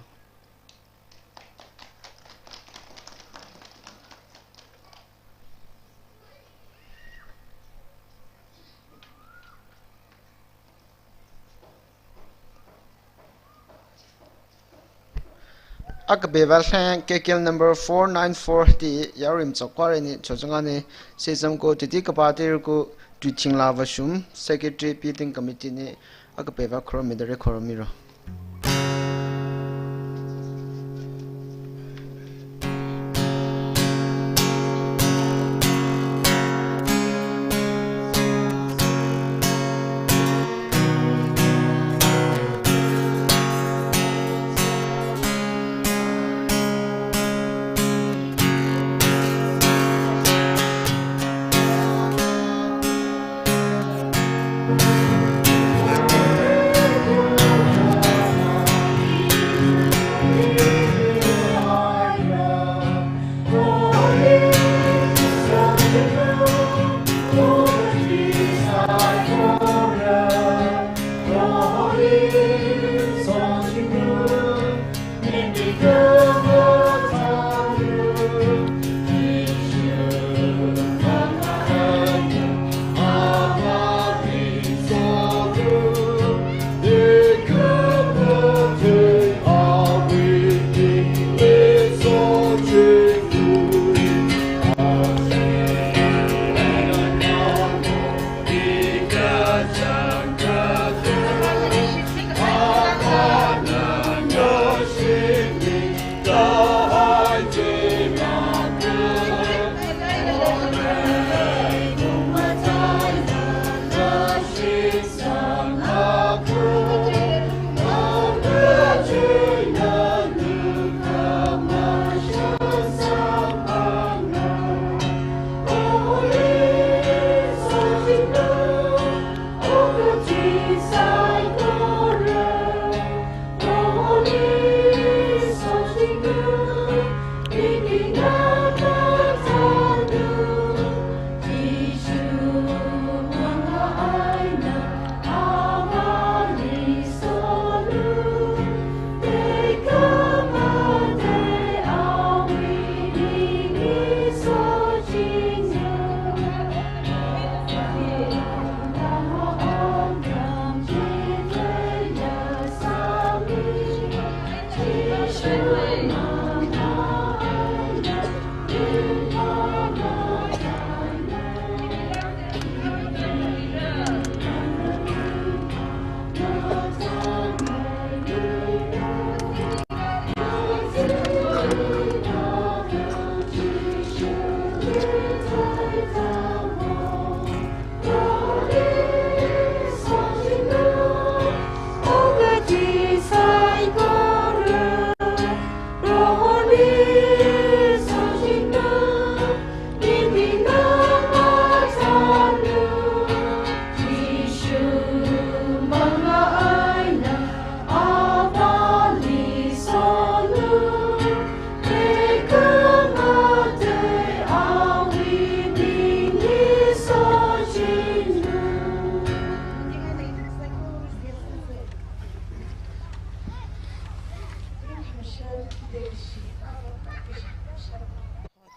Akapeva lheng K K L number four nine four ti yarui machuk kharing ni chochangan ni, sesam ko titi kapā tirku Tuithingla Vashum, Secretary Building Committee ni, akapeva khorumida rai khorumiro.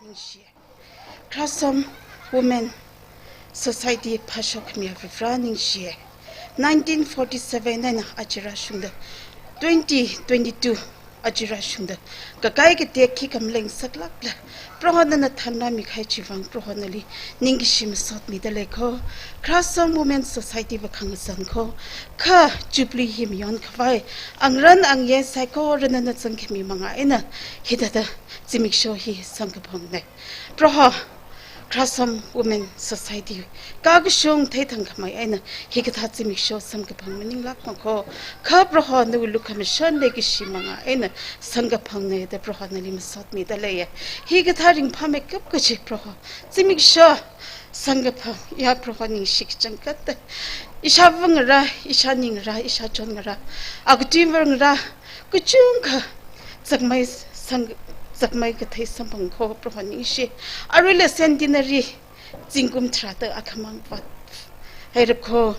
Ningshi. Khararsom Women Society phāshokkhami Avā Varivara ningshi. Nineteen forty-seven eina aja rāshungda, twenty twenty-two aja rāshungda, kakai katek khikha maleingasaklākla, Proho nana thanrāmi kahai chivang Proho nali ningkashi masotmida lei kho. Khararsom Women Society va khangazan kho. Kha Jubilee hi mayonkhavai, angarān angayei saikora nana zangkhami manga eina hithāda zimiksho hi samkaphangna. Proho, Khararsom Women Society kakashung theithangkhamei eina hikathā zimiksho samkaphang maninglākmana kho. Kha Proho nawui lukhamashan leikashi manga eina samkaphangna da Proho nali masotmida leiya. Hikathā ringphāmeikap kaji Proho, zimiksho samkaphang ya Proho ningshi kachangkhatta. Ishāvā ngarā, ishāni ngarā, ishāchon ngarā, akatui ngarā, kachungkha zakmei sang, zakmei kathei samphang kho Proho ningshi. Aruila centenary zingkum tharāda akhamang vāthaira kho.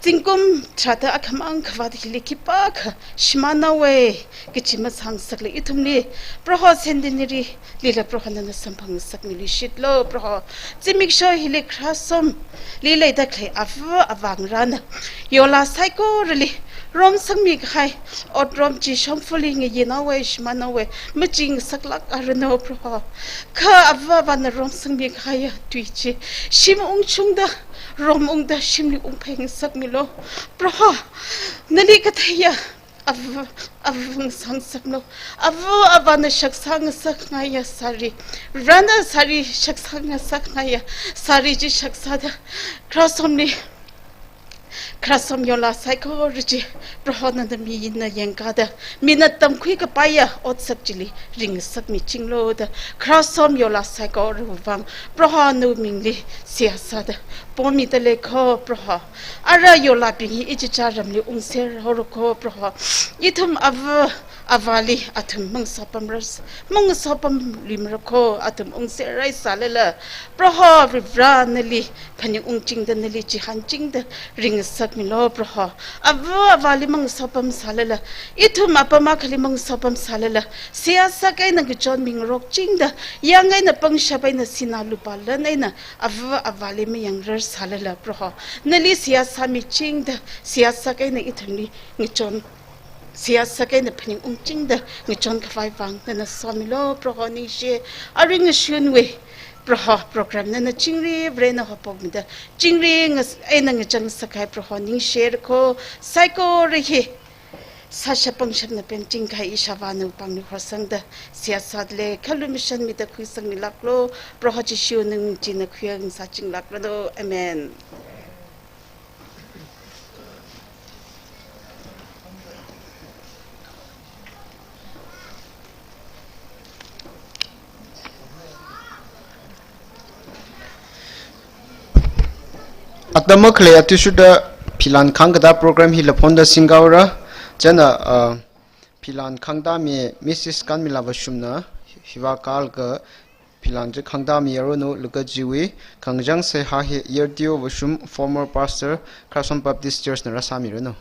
Zingkum tharāda akhamang khavāt hili khipākha shimānhaowa kaji masāngasakla ithumli, Proho centenary lila Proho nana samphangngasakmiluishitlu Proho. Zimiksho hili Khararsom li leida khalei avā avā ngarāna yola saikorali romsangmi kahai otrom chi shongfali ngayinhaowa, shimānhaowa, machingasaklāk aranu Proho. Kha avā avāna romsangmi kahaiya tui chi shim ungchungda, rom ungda, shimli ungpheingasakmilu Proho. Nali katheiya avā, avā ngasāngasaklu. Avā avāna shaksā ngasakngaiya sari, rana sari shaksā ngasakngaiya sari chi shaksāda, Khararsom ni, Khararsom yola saikora chi Proho nana mina yangkāda, mina tamkhui kapaiya otsak chili ringngasakmichinglu da, Khararsom yola saikorawui vang Proho nawui mingli seihā sāda pomida lei kho Proho. Ara yolabing hi ichicha ramli ungser haora kho Proho. Ithum avā avāli athum mangasopamras, mangasopamluimara kho, athum ungserrai sālala, Proho Varivara nali phaningungchingda, nali chihānchingda ringngasakmilu Proho. Avā avāli mangasopam sālala, ithum apam akhali mangasopam sālala, seihā sākahaina ngachonmi ngarokchingda, yāngaina pangshap eina sinā lupā lan eina avā avāli mayangrar sālala Proho, nali seihā sāmichingda, seihā sākahaina ithumli ngachon, seihā sākahaina phaningungchingda ngachonkhavai vang nana somilu Proho ningshi. Arui ngashunwui Proho program nana chingri Varena haophokmida, chingri ngas-, eina ngachang sākahai Proho ningshira kho. Saikora hi sāshap pangshapna pemchingkahai ishāvā nawui pāngli horsangda seihā sāda lei, kha lumashanmida khuisangmilāklu. Proho Jishu nawui ming china khuiya ngasāchinglākranu. Amen. Atam makhalei athishurda philan khangkatā program hi laphonda singhaora. Chieina, uh, philan khangtāmi Missus Kanmila Vashumna hiva kālaga philan chi khangtāmiranu, laga chiwui khangachang seihā hi Yertio Vashum, former pastor, Khararsom Baptist Church na rāsāmiranu.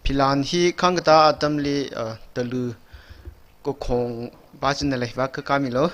Philan hi khangkatā atamli, uh, talu kakhong pā china leiva kakāmilu.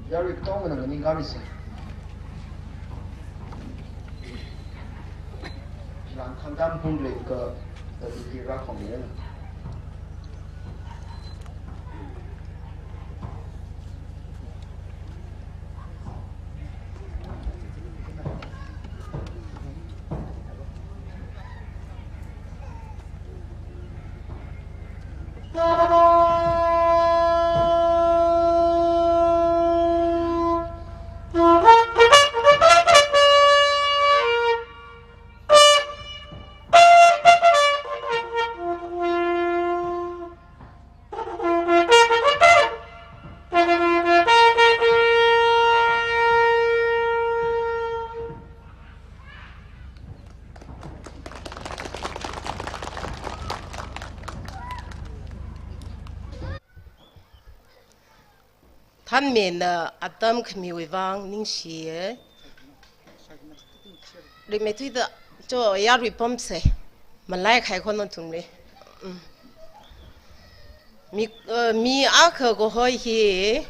Yarui katongana nganingkaluisa. Lang khangdam phungli ka, ka di di ra khong ya. Thanmina atam khamiwui vang ningshiya. Rimeithuida cho yarui pamsa. Malai khai khon thumli. Mm. Mi, eh, mi akha kahoi hi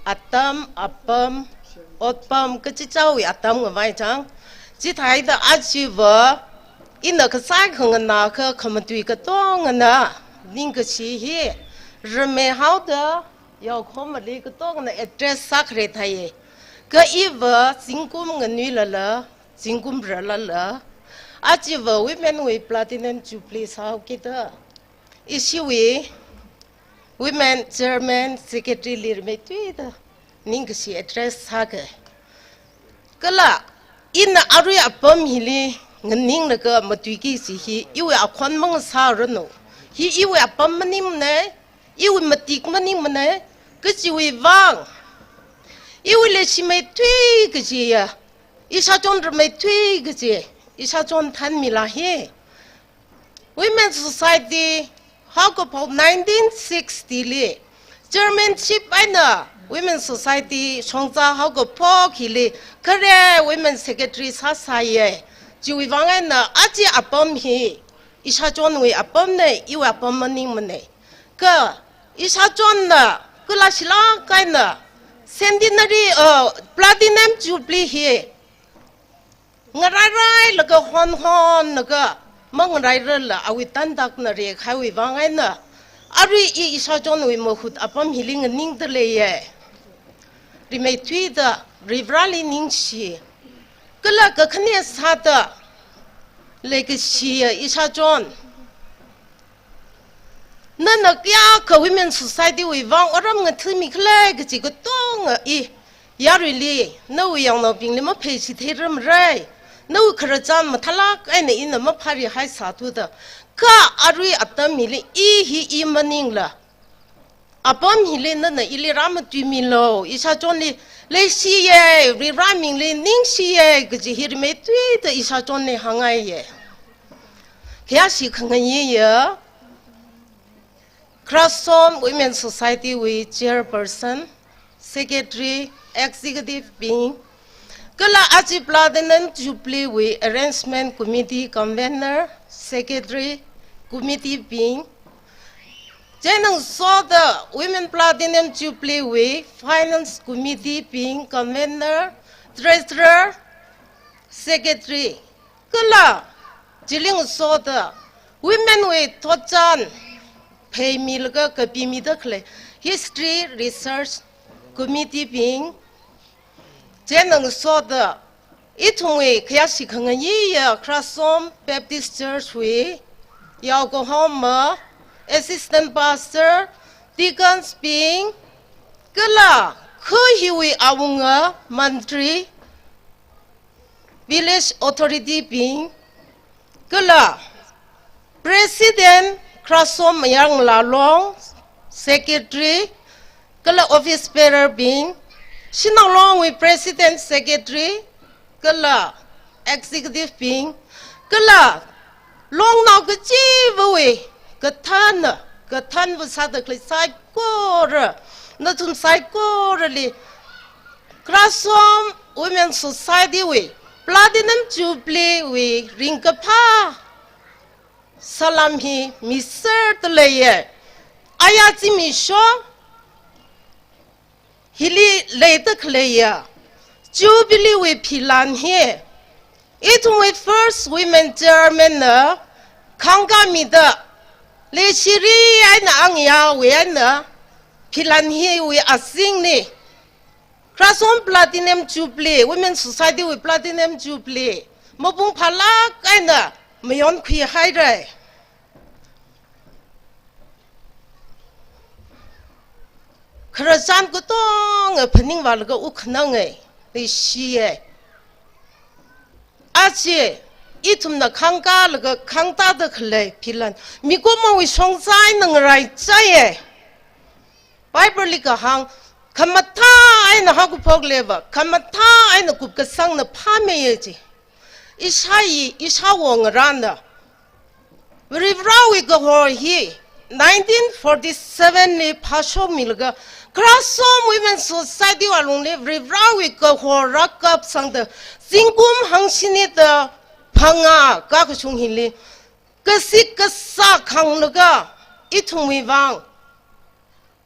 atam, apam, otpam, kachichāwui atam ngavai chang. Chithāda achiva, ina kasai khanganā kha khamatui katongana ningkashi hi, rameihaoda, yaokhomali katongana address sākhare thāya. Kha iva zingkum nganuilala, zingkum rarlala, achiva Women wui Platinum Jubilee sāhaokida, ishiwui Women Chairman Secretary li rimeithuida ningkashi address sāka. Kala ina arui apam hili nganinglaga matuiki kaji hi iwui akhon mangasāranu. Hi iwui apam maningmana, iwui matik maningmana, kajiwui vang, iwui leishi meithui kajiya, ishāchon rameithui kaji, ishāchon thanmila hi. Women Society haokaphok nineteen sixty li chairmanship eina Women Society shongza haokaphok hili khare Women Secretary sāsāya. Chiwui vang eina aja apam hi ishāchonwui apamna, iwui apam maningmana. Kha ishāchonna kala shilak eina Centenary, uh, Platinum Jubilee hi ngarairailaga honhonlaga mangarairala awui tantakna rekhaiwui vang eina arui i ishāchonwui mahut apam hili nganingda leiya. Rimeithuida Varivarāli ningshi. Kala kakhane sāda leikashiya ishāchon, nana kayākha Women Society wui vang otram ngathami khala kaji katonga i yaruili, nawui yangnaobingli mapheishi theirarmara. Nawui khararchan mathālak eina ina maphārihaisāthuda. Kha arui atam hili i hi i maningla, apam hili nana ili rāmatuimilu, ishāchonli leishiya, Varivarā mingli ningshiya kaji hi rimeithuida ishāchonli hāngngaiya. Khayāshi khangayiya Khararchom Women Society wui Chairperson, Secretary, Executive bing, kala aja Platinum Jubilee wui Arrangement Committee Convener, Secretary, Committee bing, chieina ngasoda Women Platinum Jubilee wui Finance Committee bing, Convener, Treasurer, Secretary, kala chili ngasoda Women wui thotchan pheimilaga kapimida khalei History Research Committee bing, chieina ngasoda ithumwui khayāshi khangayiya Khararchom Baptist Church wui yaokahoma, Assistant Pastor, Deacons bing, kala kha hiwui awunga mantri, Village Authority bing, kala President Khararchom Mayar Ngalā Long, Secretary, kala office bearer bing, Shanao Longwui President, Secretary, kala executive bing, kala Longnao kachivawui kathāna, kathānva sāda khalei saikora, nathum saikorali Kharasum Women Society wui Platinum Jubilee wui ringkaphā salam hi miserda leiya. Aya zimiksho hili leida khaleiya Jubilee wui philan hi ithumwui first women chairman na khangkāmida, leishiri eina angyawui eina philan hiwui azingli Kharasum Platinum Jubilee, Women Society wui Platinum Jubilee mapung phālāk eina mayonkhui haira. Khararchan katonga phaningvālaga wuk khananga, leishiya. Aja ithumna khangkālaga khangtāda khalei philan mikumowui shongza eina ngaraichāya. Bible li kahāng, khamathā eina haokaphok leiva, khamathā eina kupkasangna phāmeiya ji. Ishāyi, ishāwo ngarāna Varivarāwui kahor hi nineteen forty-seven li phāshokmilaga, Kharasum Women Society wui alungli Varivarāwui kahor rākapsangda, zingkum hangshinida phangā kakashung hili, kasik kasā khanglaga, ithumwui vang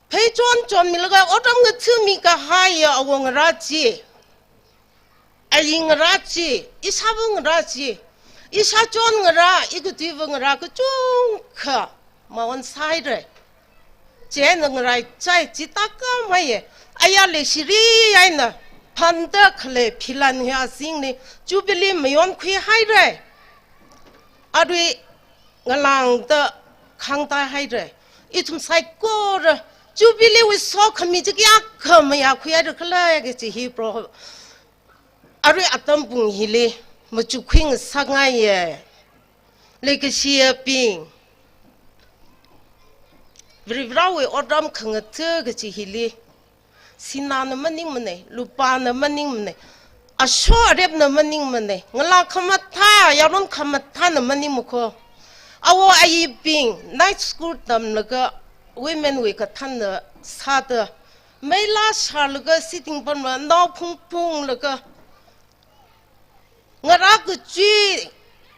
pheichon chonmilaga otram ngathami kahaiya awo ngarā chi, ayi ngarā chi, ishāva ngarā chi, ishāchon ngarā, ikathuiva ngarā kachungkha mawan sāhaira. Chieina ngaraichāi, chithākhameiya. Aya leishiri eina phānda khalei philan hi azingli Jubilee mayonkhui haira. Arui ngalāngda khangtā haira. Ithum saikora Jubilee wui sokhami chi kayākha mayākhui haira khala kaji hi Proho arui atam pung hili machukkhui ngasakngaiya. Leikashiyabing, Varivarāwui otram khangatha kaji hili, sināna maningmana, lupāna maningmana, asho arepna maningmana, ngalā khamathā, yaron khamathāna maningmakho. Awo ayibing night school tamlaga women wui kathānna sāda, meila shālaga sitting pamla, nao phungphunglaga, ngarā kachui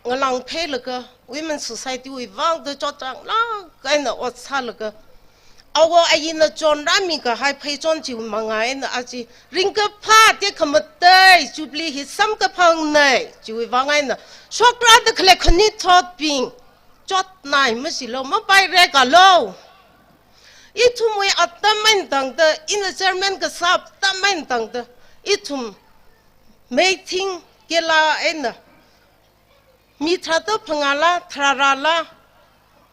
ngalāngpheilaga, Women Society wui vangda chotchanglāk eina ot sālaga, awo ayina chonrāmi kahai pheichon chiwui manga eina aja ringkaphā tekhamatei Jubilee hi samkaphangna, chiwui vang eina shokrāda khalei khanuithotbing, chotnai masilo, mapairek alo. Ithumwui atam eina tangda, ina chairman kasā atam eina tangda, ithum meeting kela eina, mi tharāda phangāla, tharārala,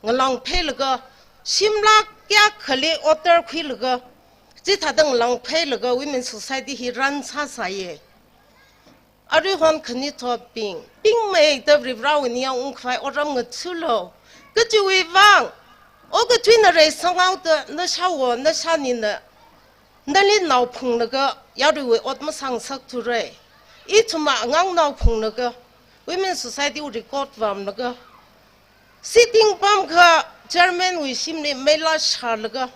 ngalāngpheilaga, shimla kayākhali order khuilaga, chithāda ngalāngpheilaga Women Society hi run sāsāya. Aruihon khanuithotbing, pingmeida Varivarāwui ningyāng ungkhavai otram ngathalu. Kachiwui vang, okathuina reisanghaoda, nashāwo, nashānina, nali nao phunglaga, yaruiwui ot masāngasakthura. Ithumna angangnao phunglaga, Women Society wui record vāmlaga, sitting pamkha chairman wui shimli meila shālaga,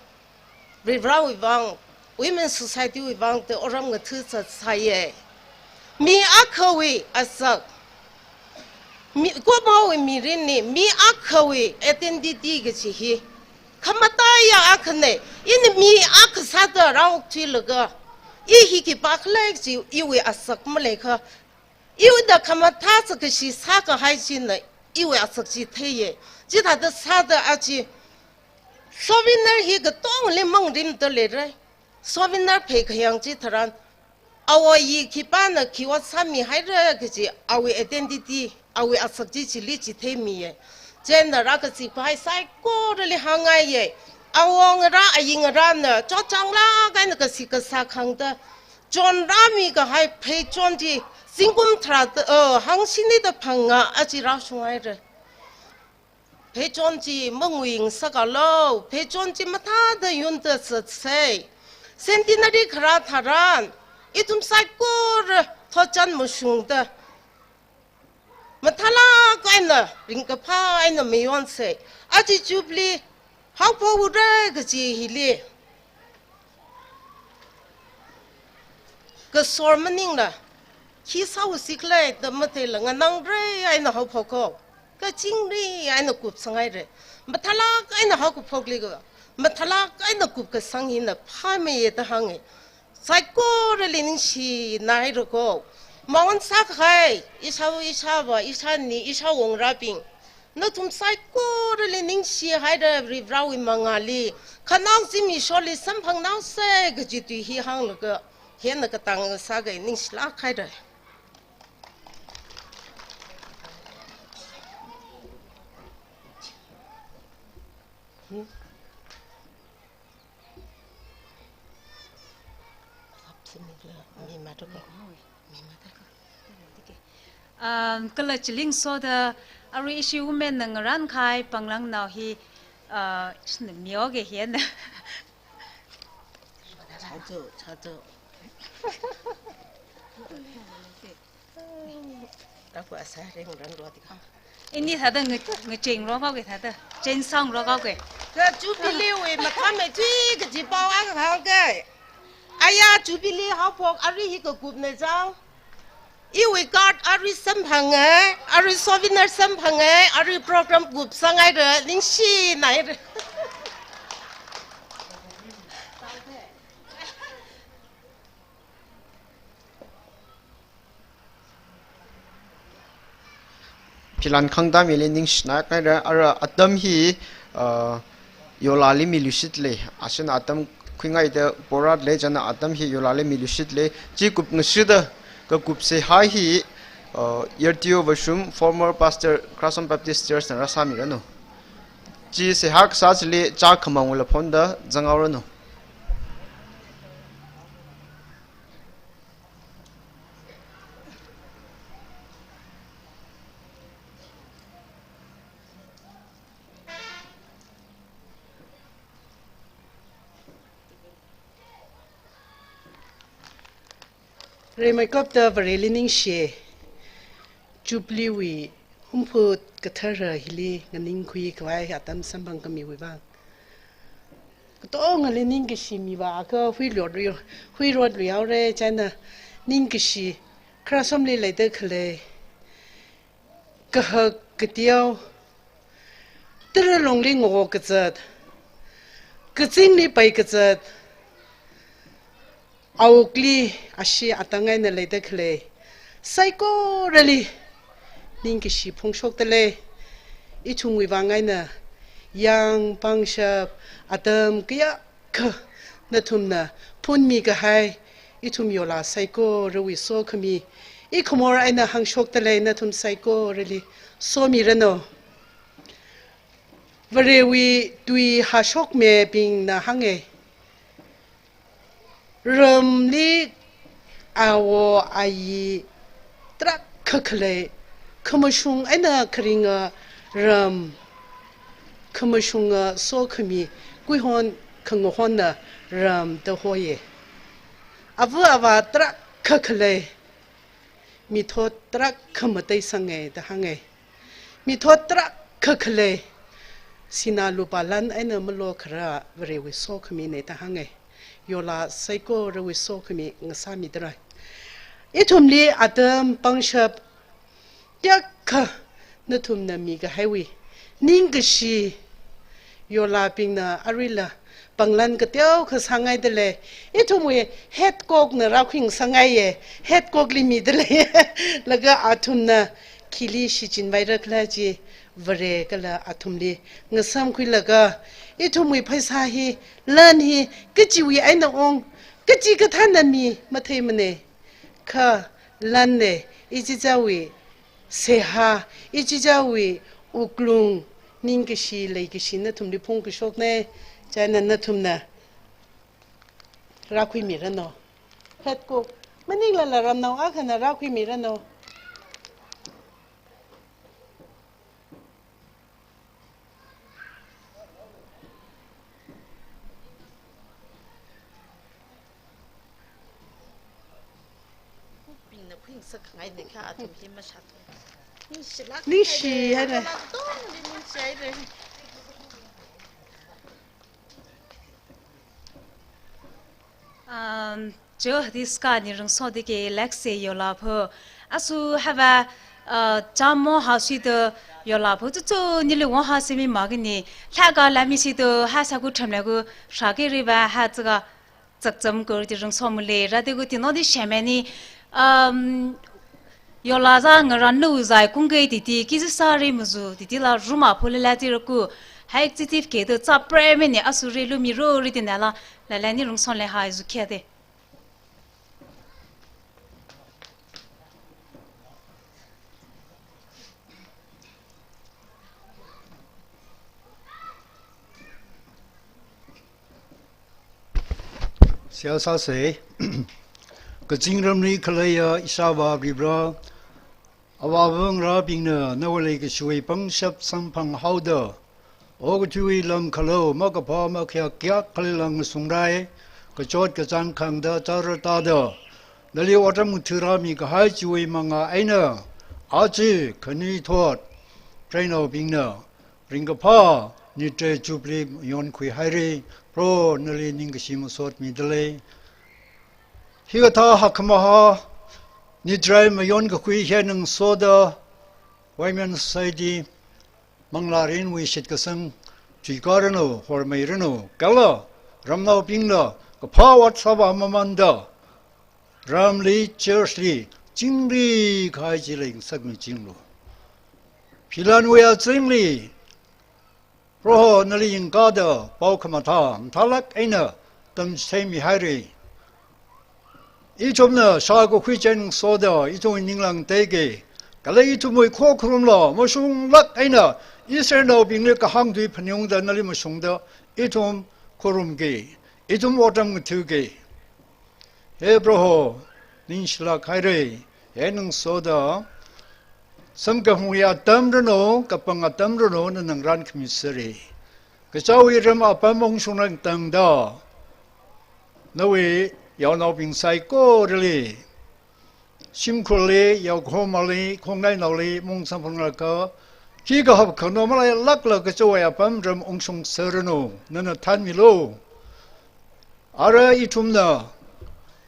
Varivarāwui vang, Women Society wui vangda otram ngatha zatsāya. Mi akhawui asak, mi, kumowui mirinli, mi akhawui identity kaji hi khamataiya akhana. Ina mi akha sāda rāokthuilaga, i hi khipākhala kaji iwui asak maleikha, iwui da khamathā sākashi sākahai china iwui asak chi theiya. Chithāda sāda aja souvenir hi katongli mangrimda leira. Souvenir phei khayang chitharan, awo ayi khipāna khi ot sāmihaira kaji awui identity, awui asak chi chili chitheimiya. Chieina rākazip kahai saikorali hāngngaiya. Awo ngarā, ayi ngarāna chotchanglāk eina kasik kasā khangda, chonrāmi kahai pheichon chi, zingkum tharāda, uh, hangshinida phangā aja rāshunghaira. pheichon chi manguingasakalo, pheichon chi mathāda yunda zatsei. Centenary kharā tharan, ithum saikora thotchan mashungda mathālāk eina ringkaphā eina mayonsei. Aja Jubilee haophokra kaji hili kasor maningla, khi sāusi khala da matheila nganāngrei eina haophok haowa. Kachingri eina kupsanghaira. Mathālāk eina haokaphokli kha, mathālāk eina kupkasang hina phāmeiya da hānga. Saikorali ningshinaira ko. Mawan sākahai, ishāwo ishāva, ishāni, ishāwo ngarābing, nathum saikorali ningshihaira Varivarawui mangāli. Khanao zimiksho samphangnaosei kaji tui hi hānglaga, hina katang sāga, ningshilāk haira. Um, kala chilingsoda, arui ishi women na ngarānkahai pānglangnao hi, uh, shina miyoge hina. Chācho, chācho. Taku asa ring ran rua tika. Ini thāda nge-, ngecheng rokhaoge thāda. Cheng song rokhaoge. Kha Jubilee wui mathāmeithui kaji pao akha hāngge. Aya Jubilee haophok arui hi kakupna chang. Iwui card arui samphanga, arui souvenir samphanga, arui program kupsanghaira, ningshinaira. Philan khangda mili ningshina kahaira, ara atam hi, uh, yolali miluishitlei, ashina atam khuingaida boratlei, chieina atam hi yolali miluishitlei, chi kupngashida kakupseihai hi, uh, Yarteo Vashum, former pastor, Khararsom Baptist Church na rāsāmiranu. Chi seihā kasā chili chākhamang wala phonda zanghaoranu. Rimeikapta Vareli ningshi, Jubilee wui humput kathara hili nganingkhui khavai atam samphang khamiwui vang. Katongali ningkashi miva akha huirot ri-, huirot rihaora, chieina ningkashi Khararsom li leida khalei kahak kateo, tara lungli ngokazat, kazingli pai kazat, awukli ashi atang eina leida khalei saikorali ningkashi phongshokdalei. Ithumwui vang eina yang pangshap atam kayākha nathumna phunmi kahai, ithum yola saikorawui sokhami ikhamor eina hāngshokdalei, nathum saikorali somiranu. Varewui tui hāshokmibingna hānga, ramli awo ayi tarākha khalei, khamashung eina kharinga ram, khamashunga sokhami, kuihon khangahonna ram da hoya. Ava avā tarākha khalei, mithot tarākha mateisanga da hānga. Mithot tarākha khalei, sinā lupā lan eina malokharā Varewui sokhamina da hānga. Yola saikorawui sokhami ngasāmidalei. Ithumli atam pangshap kayākha nathumna mikahaiwui ningkashi, yolabingna aruila panglan kateokha sāngaidalei. Ithumwui head cookna rākhuingasakngaiya, head cookli midalei. Laga athumna khili shichinvairakhala chi Vare kala athumli ngasamkhuilaga, ithumwui pheisā hi, lan hi, kachiwui eina ong, kachikathāna mi matheimana. Kha lanna, ichichāwui seihā, ichichāwui wuklung, ningkashi leikashi nathumli phungkashokna, chieina nathumna rākhuimiranu. Head cook, maninglala ramnao akhana rākhuimiranu. Sakhangai de kha athum hi mashat. Ningshilak ningshi haira. Haira. Ningshi haira. Um, jo, this ka ni rungsodi ke Lexi yola pho. Asu hava, uh, chamo hasi de yola pho. Chuchu nili wong hasi mi magini. Lhaka lami si de ha saku thamla ku shake riba ha tsaka. Tsakcham kuri ti rungsomule, rādi kuti nodi shemeni, um, yola za ngaranu zai kungke titi, kizi sari muzu, titi la ruma pulila tiraku, hai executive ke to tsa premeni asuri lumi rori tinala, lalani rungsonle hai zukia de. Seihā sāsa. Kazingramli khaleiya ishāvā Varivara, avāva ngarābingna nawui leikashiwui pangshap samphang haoda, okathuiwui lam khaleo makaphā makhayā kayākha khalei lāng ngasungrai, kachot kachāng khangda chara tāda, nali otram ngathara mikahai chiwui mangā eina, aja khanuithot preinaobingna ringkaphā nitre jubilee yonkhui haira. Proho nali ningkashi masot midalei. Hikathā hakkhamahā nitrai mayonkakhui hi ngasoda Women Society manglārinwui shitkasang chuikāranu, hormeiranu, kala ramnaobingla kaphā ot sāvā mamānda, ramli, church li, chingri kahai chi leingasakmichinglu. Philanwui azingli, Proho nali yangkāda pao khamathā mathālāk eina tamchitheimi haira. Ithumna shākakhui chān ngasoda, ithumwui ninglang teiki, kala ithumwui khokharumla mashunglāk eina Israelnaobingli kahāng tui phaningungda nali mashungda, ithum khorumki, ithum otram ngathuki. He Proho, ningshilāk haira, he ngasoda, samkaphangwui atam ranu, kapang atam ranu, nana ngarān khami sāra. Kachāwui ram apam ungshungna tangda, nawui yaonaobing saikorali, shimkhurli, yaokahomali, khongnainaoli, mung samphanglāka, khi kahap khano malailākla kachāwui apam ram ungshung sāranu, nana thanmilu. Ara ithumna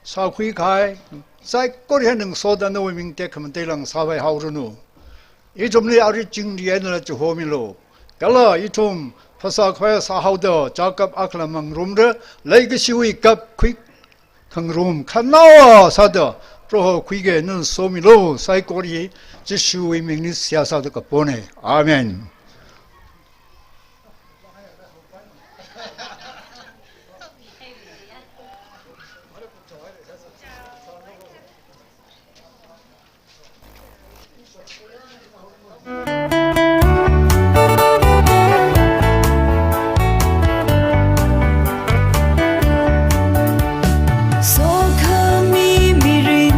sākhui kahai saikora hi ngasoda nawui ming tekhamatei lāng sāvai haoranu. Ithumli ara chingri einala chihomilu. Kala ithum phasā khavai sāhaoda chākap akhala mangrumra, leikashiwui kapkhui khangarum khanaowa sāda Proho khuiki, nana somilu, saikora hi Jishuwui mingli seihā sāda kapona. Amen. Sokhami mirin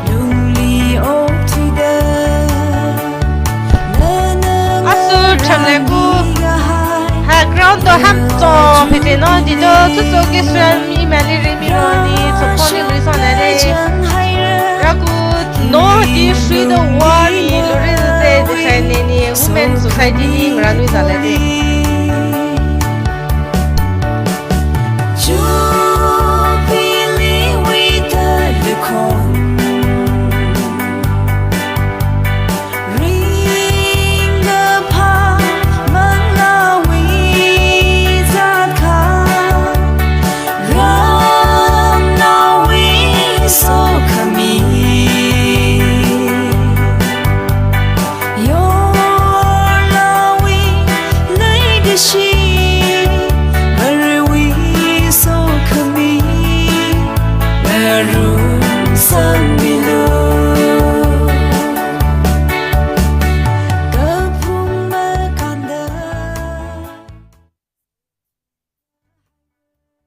lungli okthuida, nana asu thamlaiku, ha ground to ham to phite no di to, chuchoki sram mi mali ri mi ro ni, chokoni ri son le. Raku no di shui do wa ni, luri se de sai ne ni, Women Society ni ngarānwui zālei de.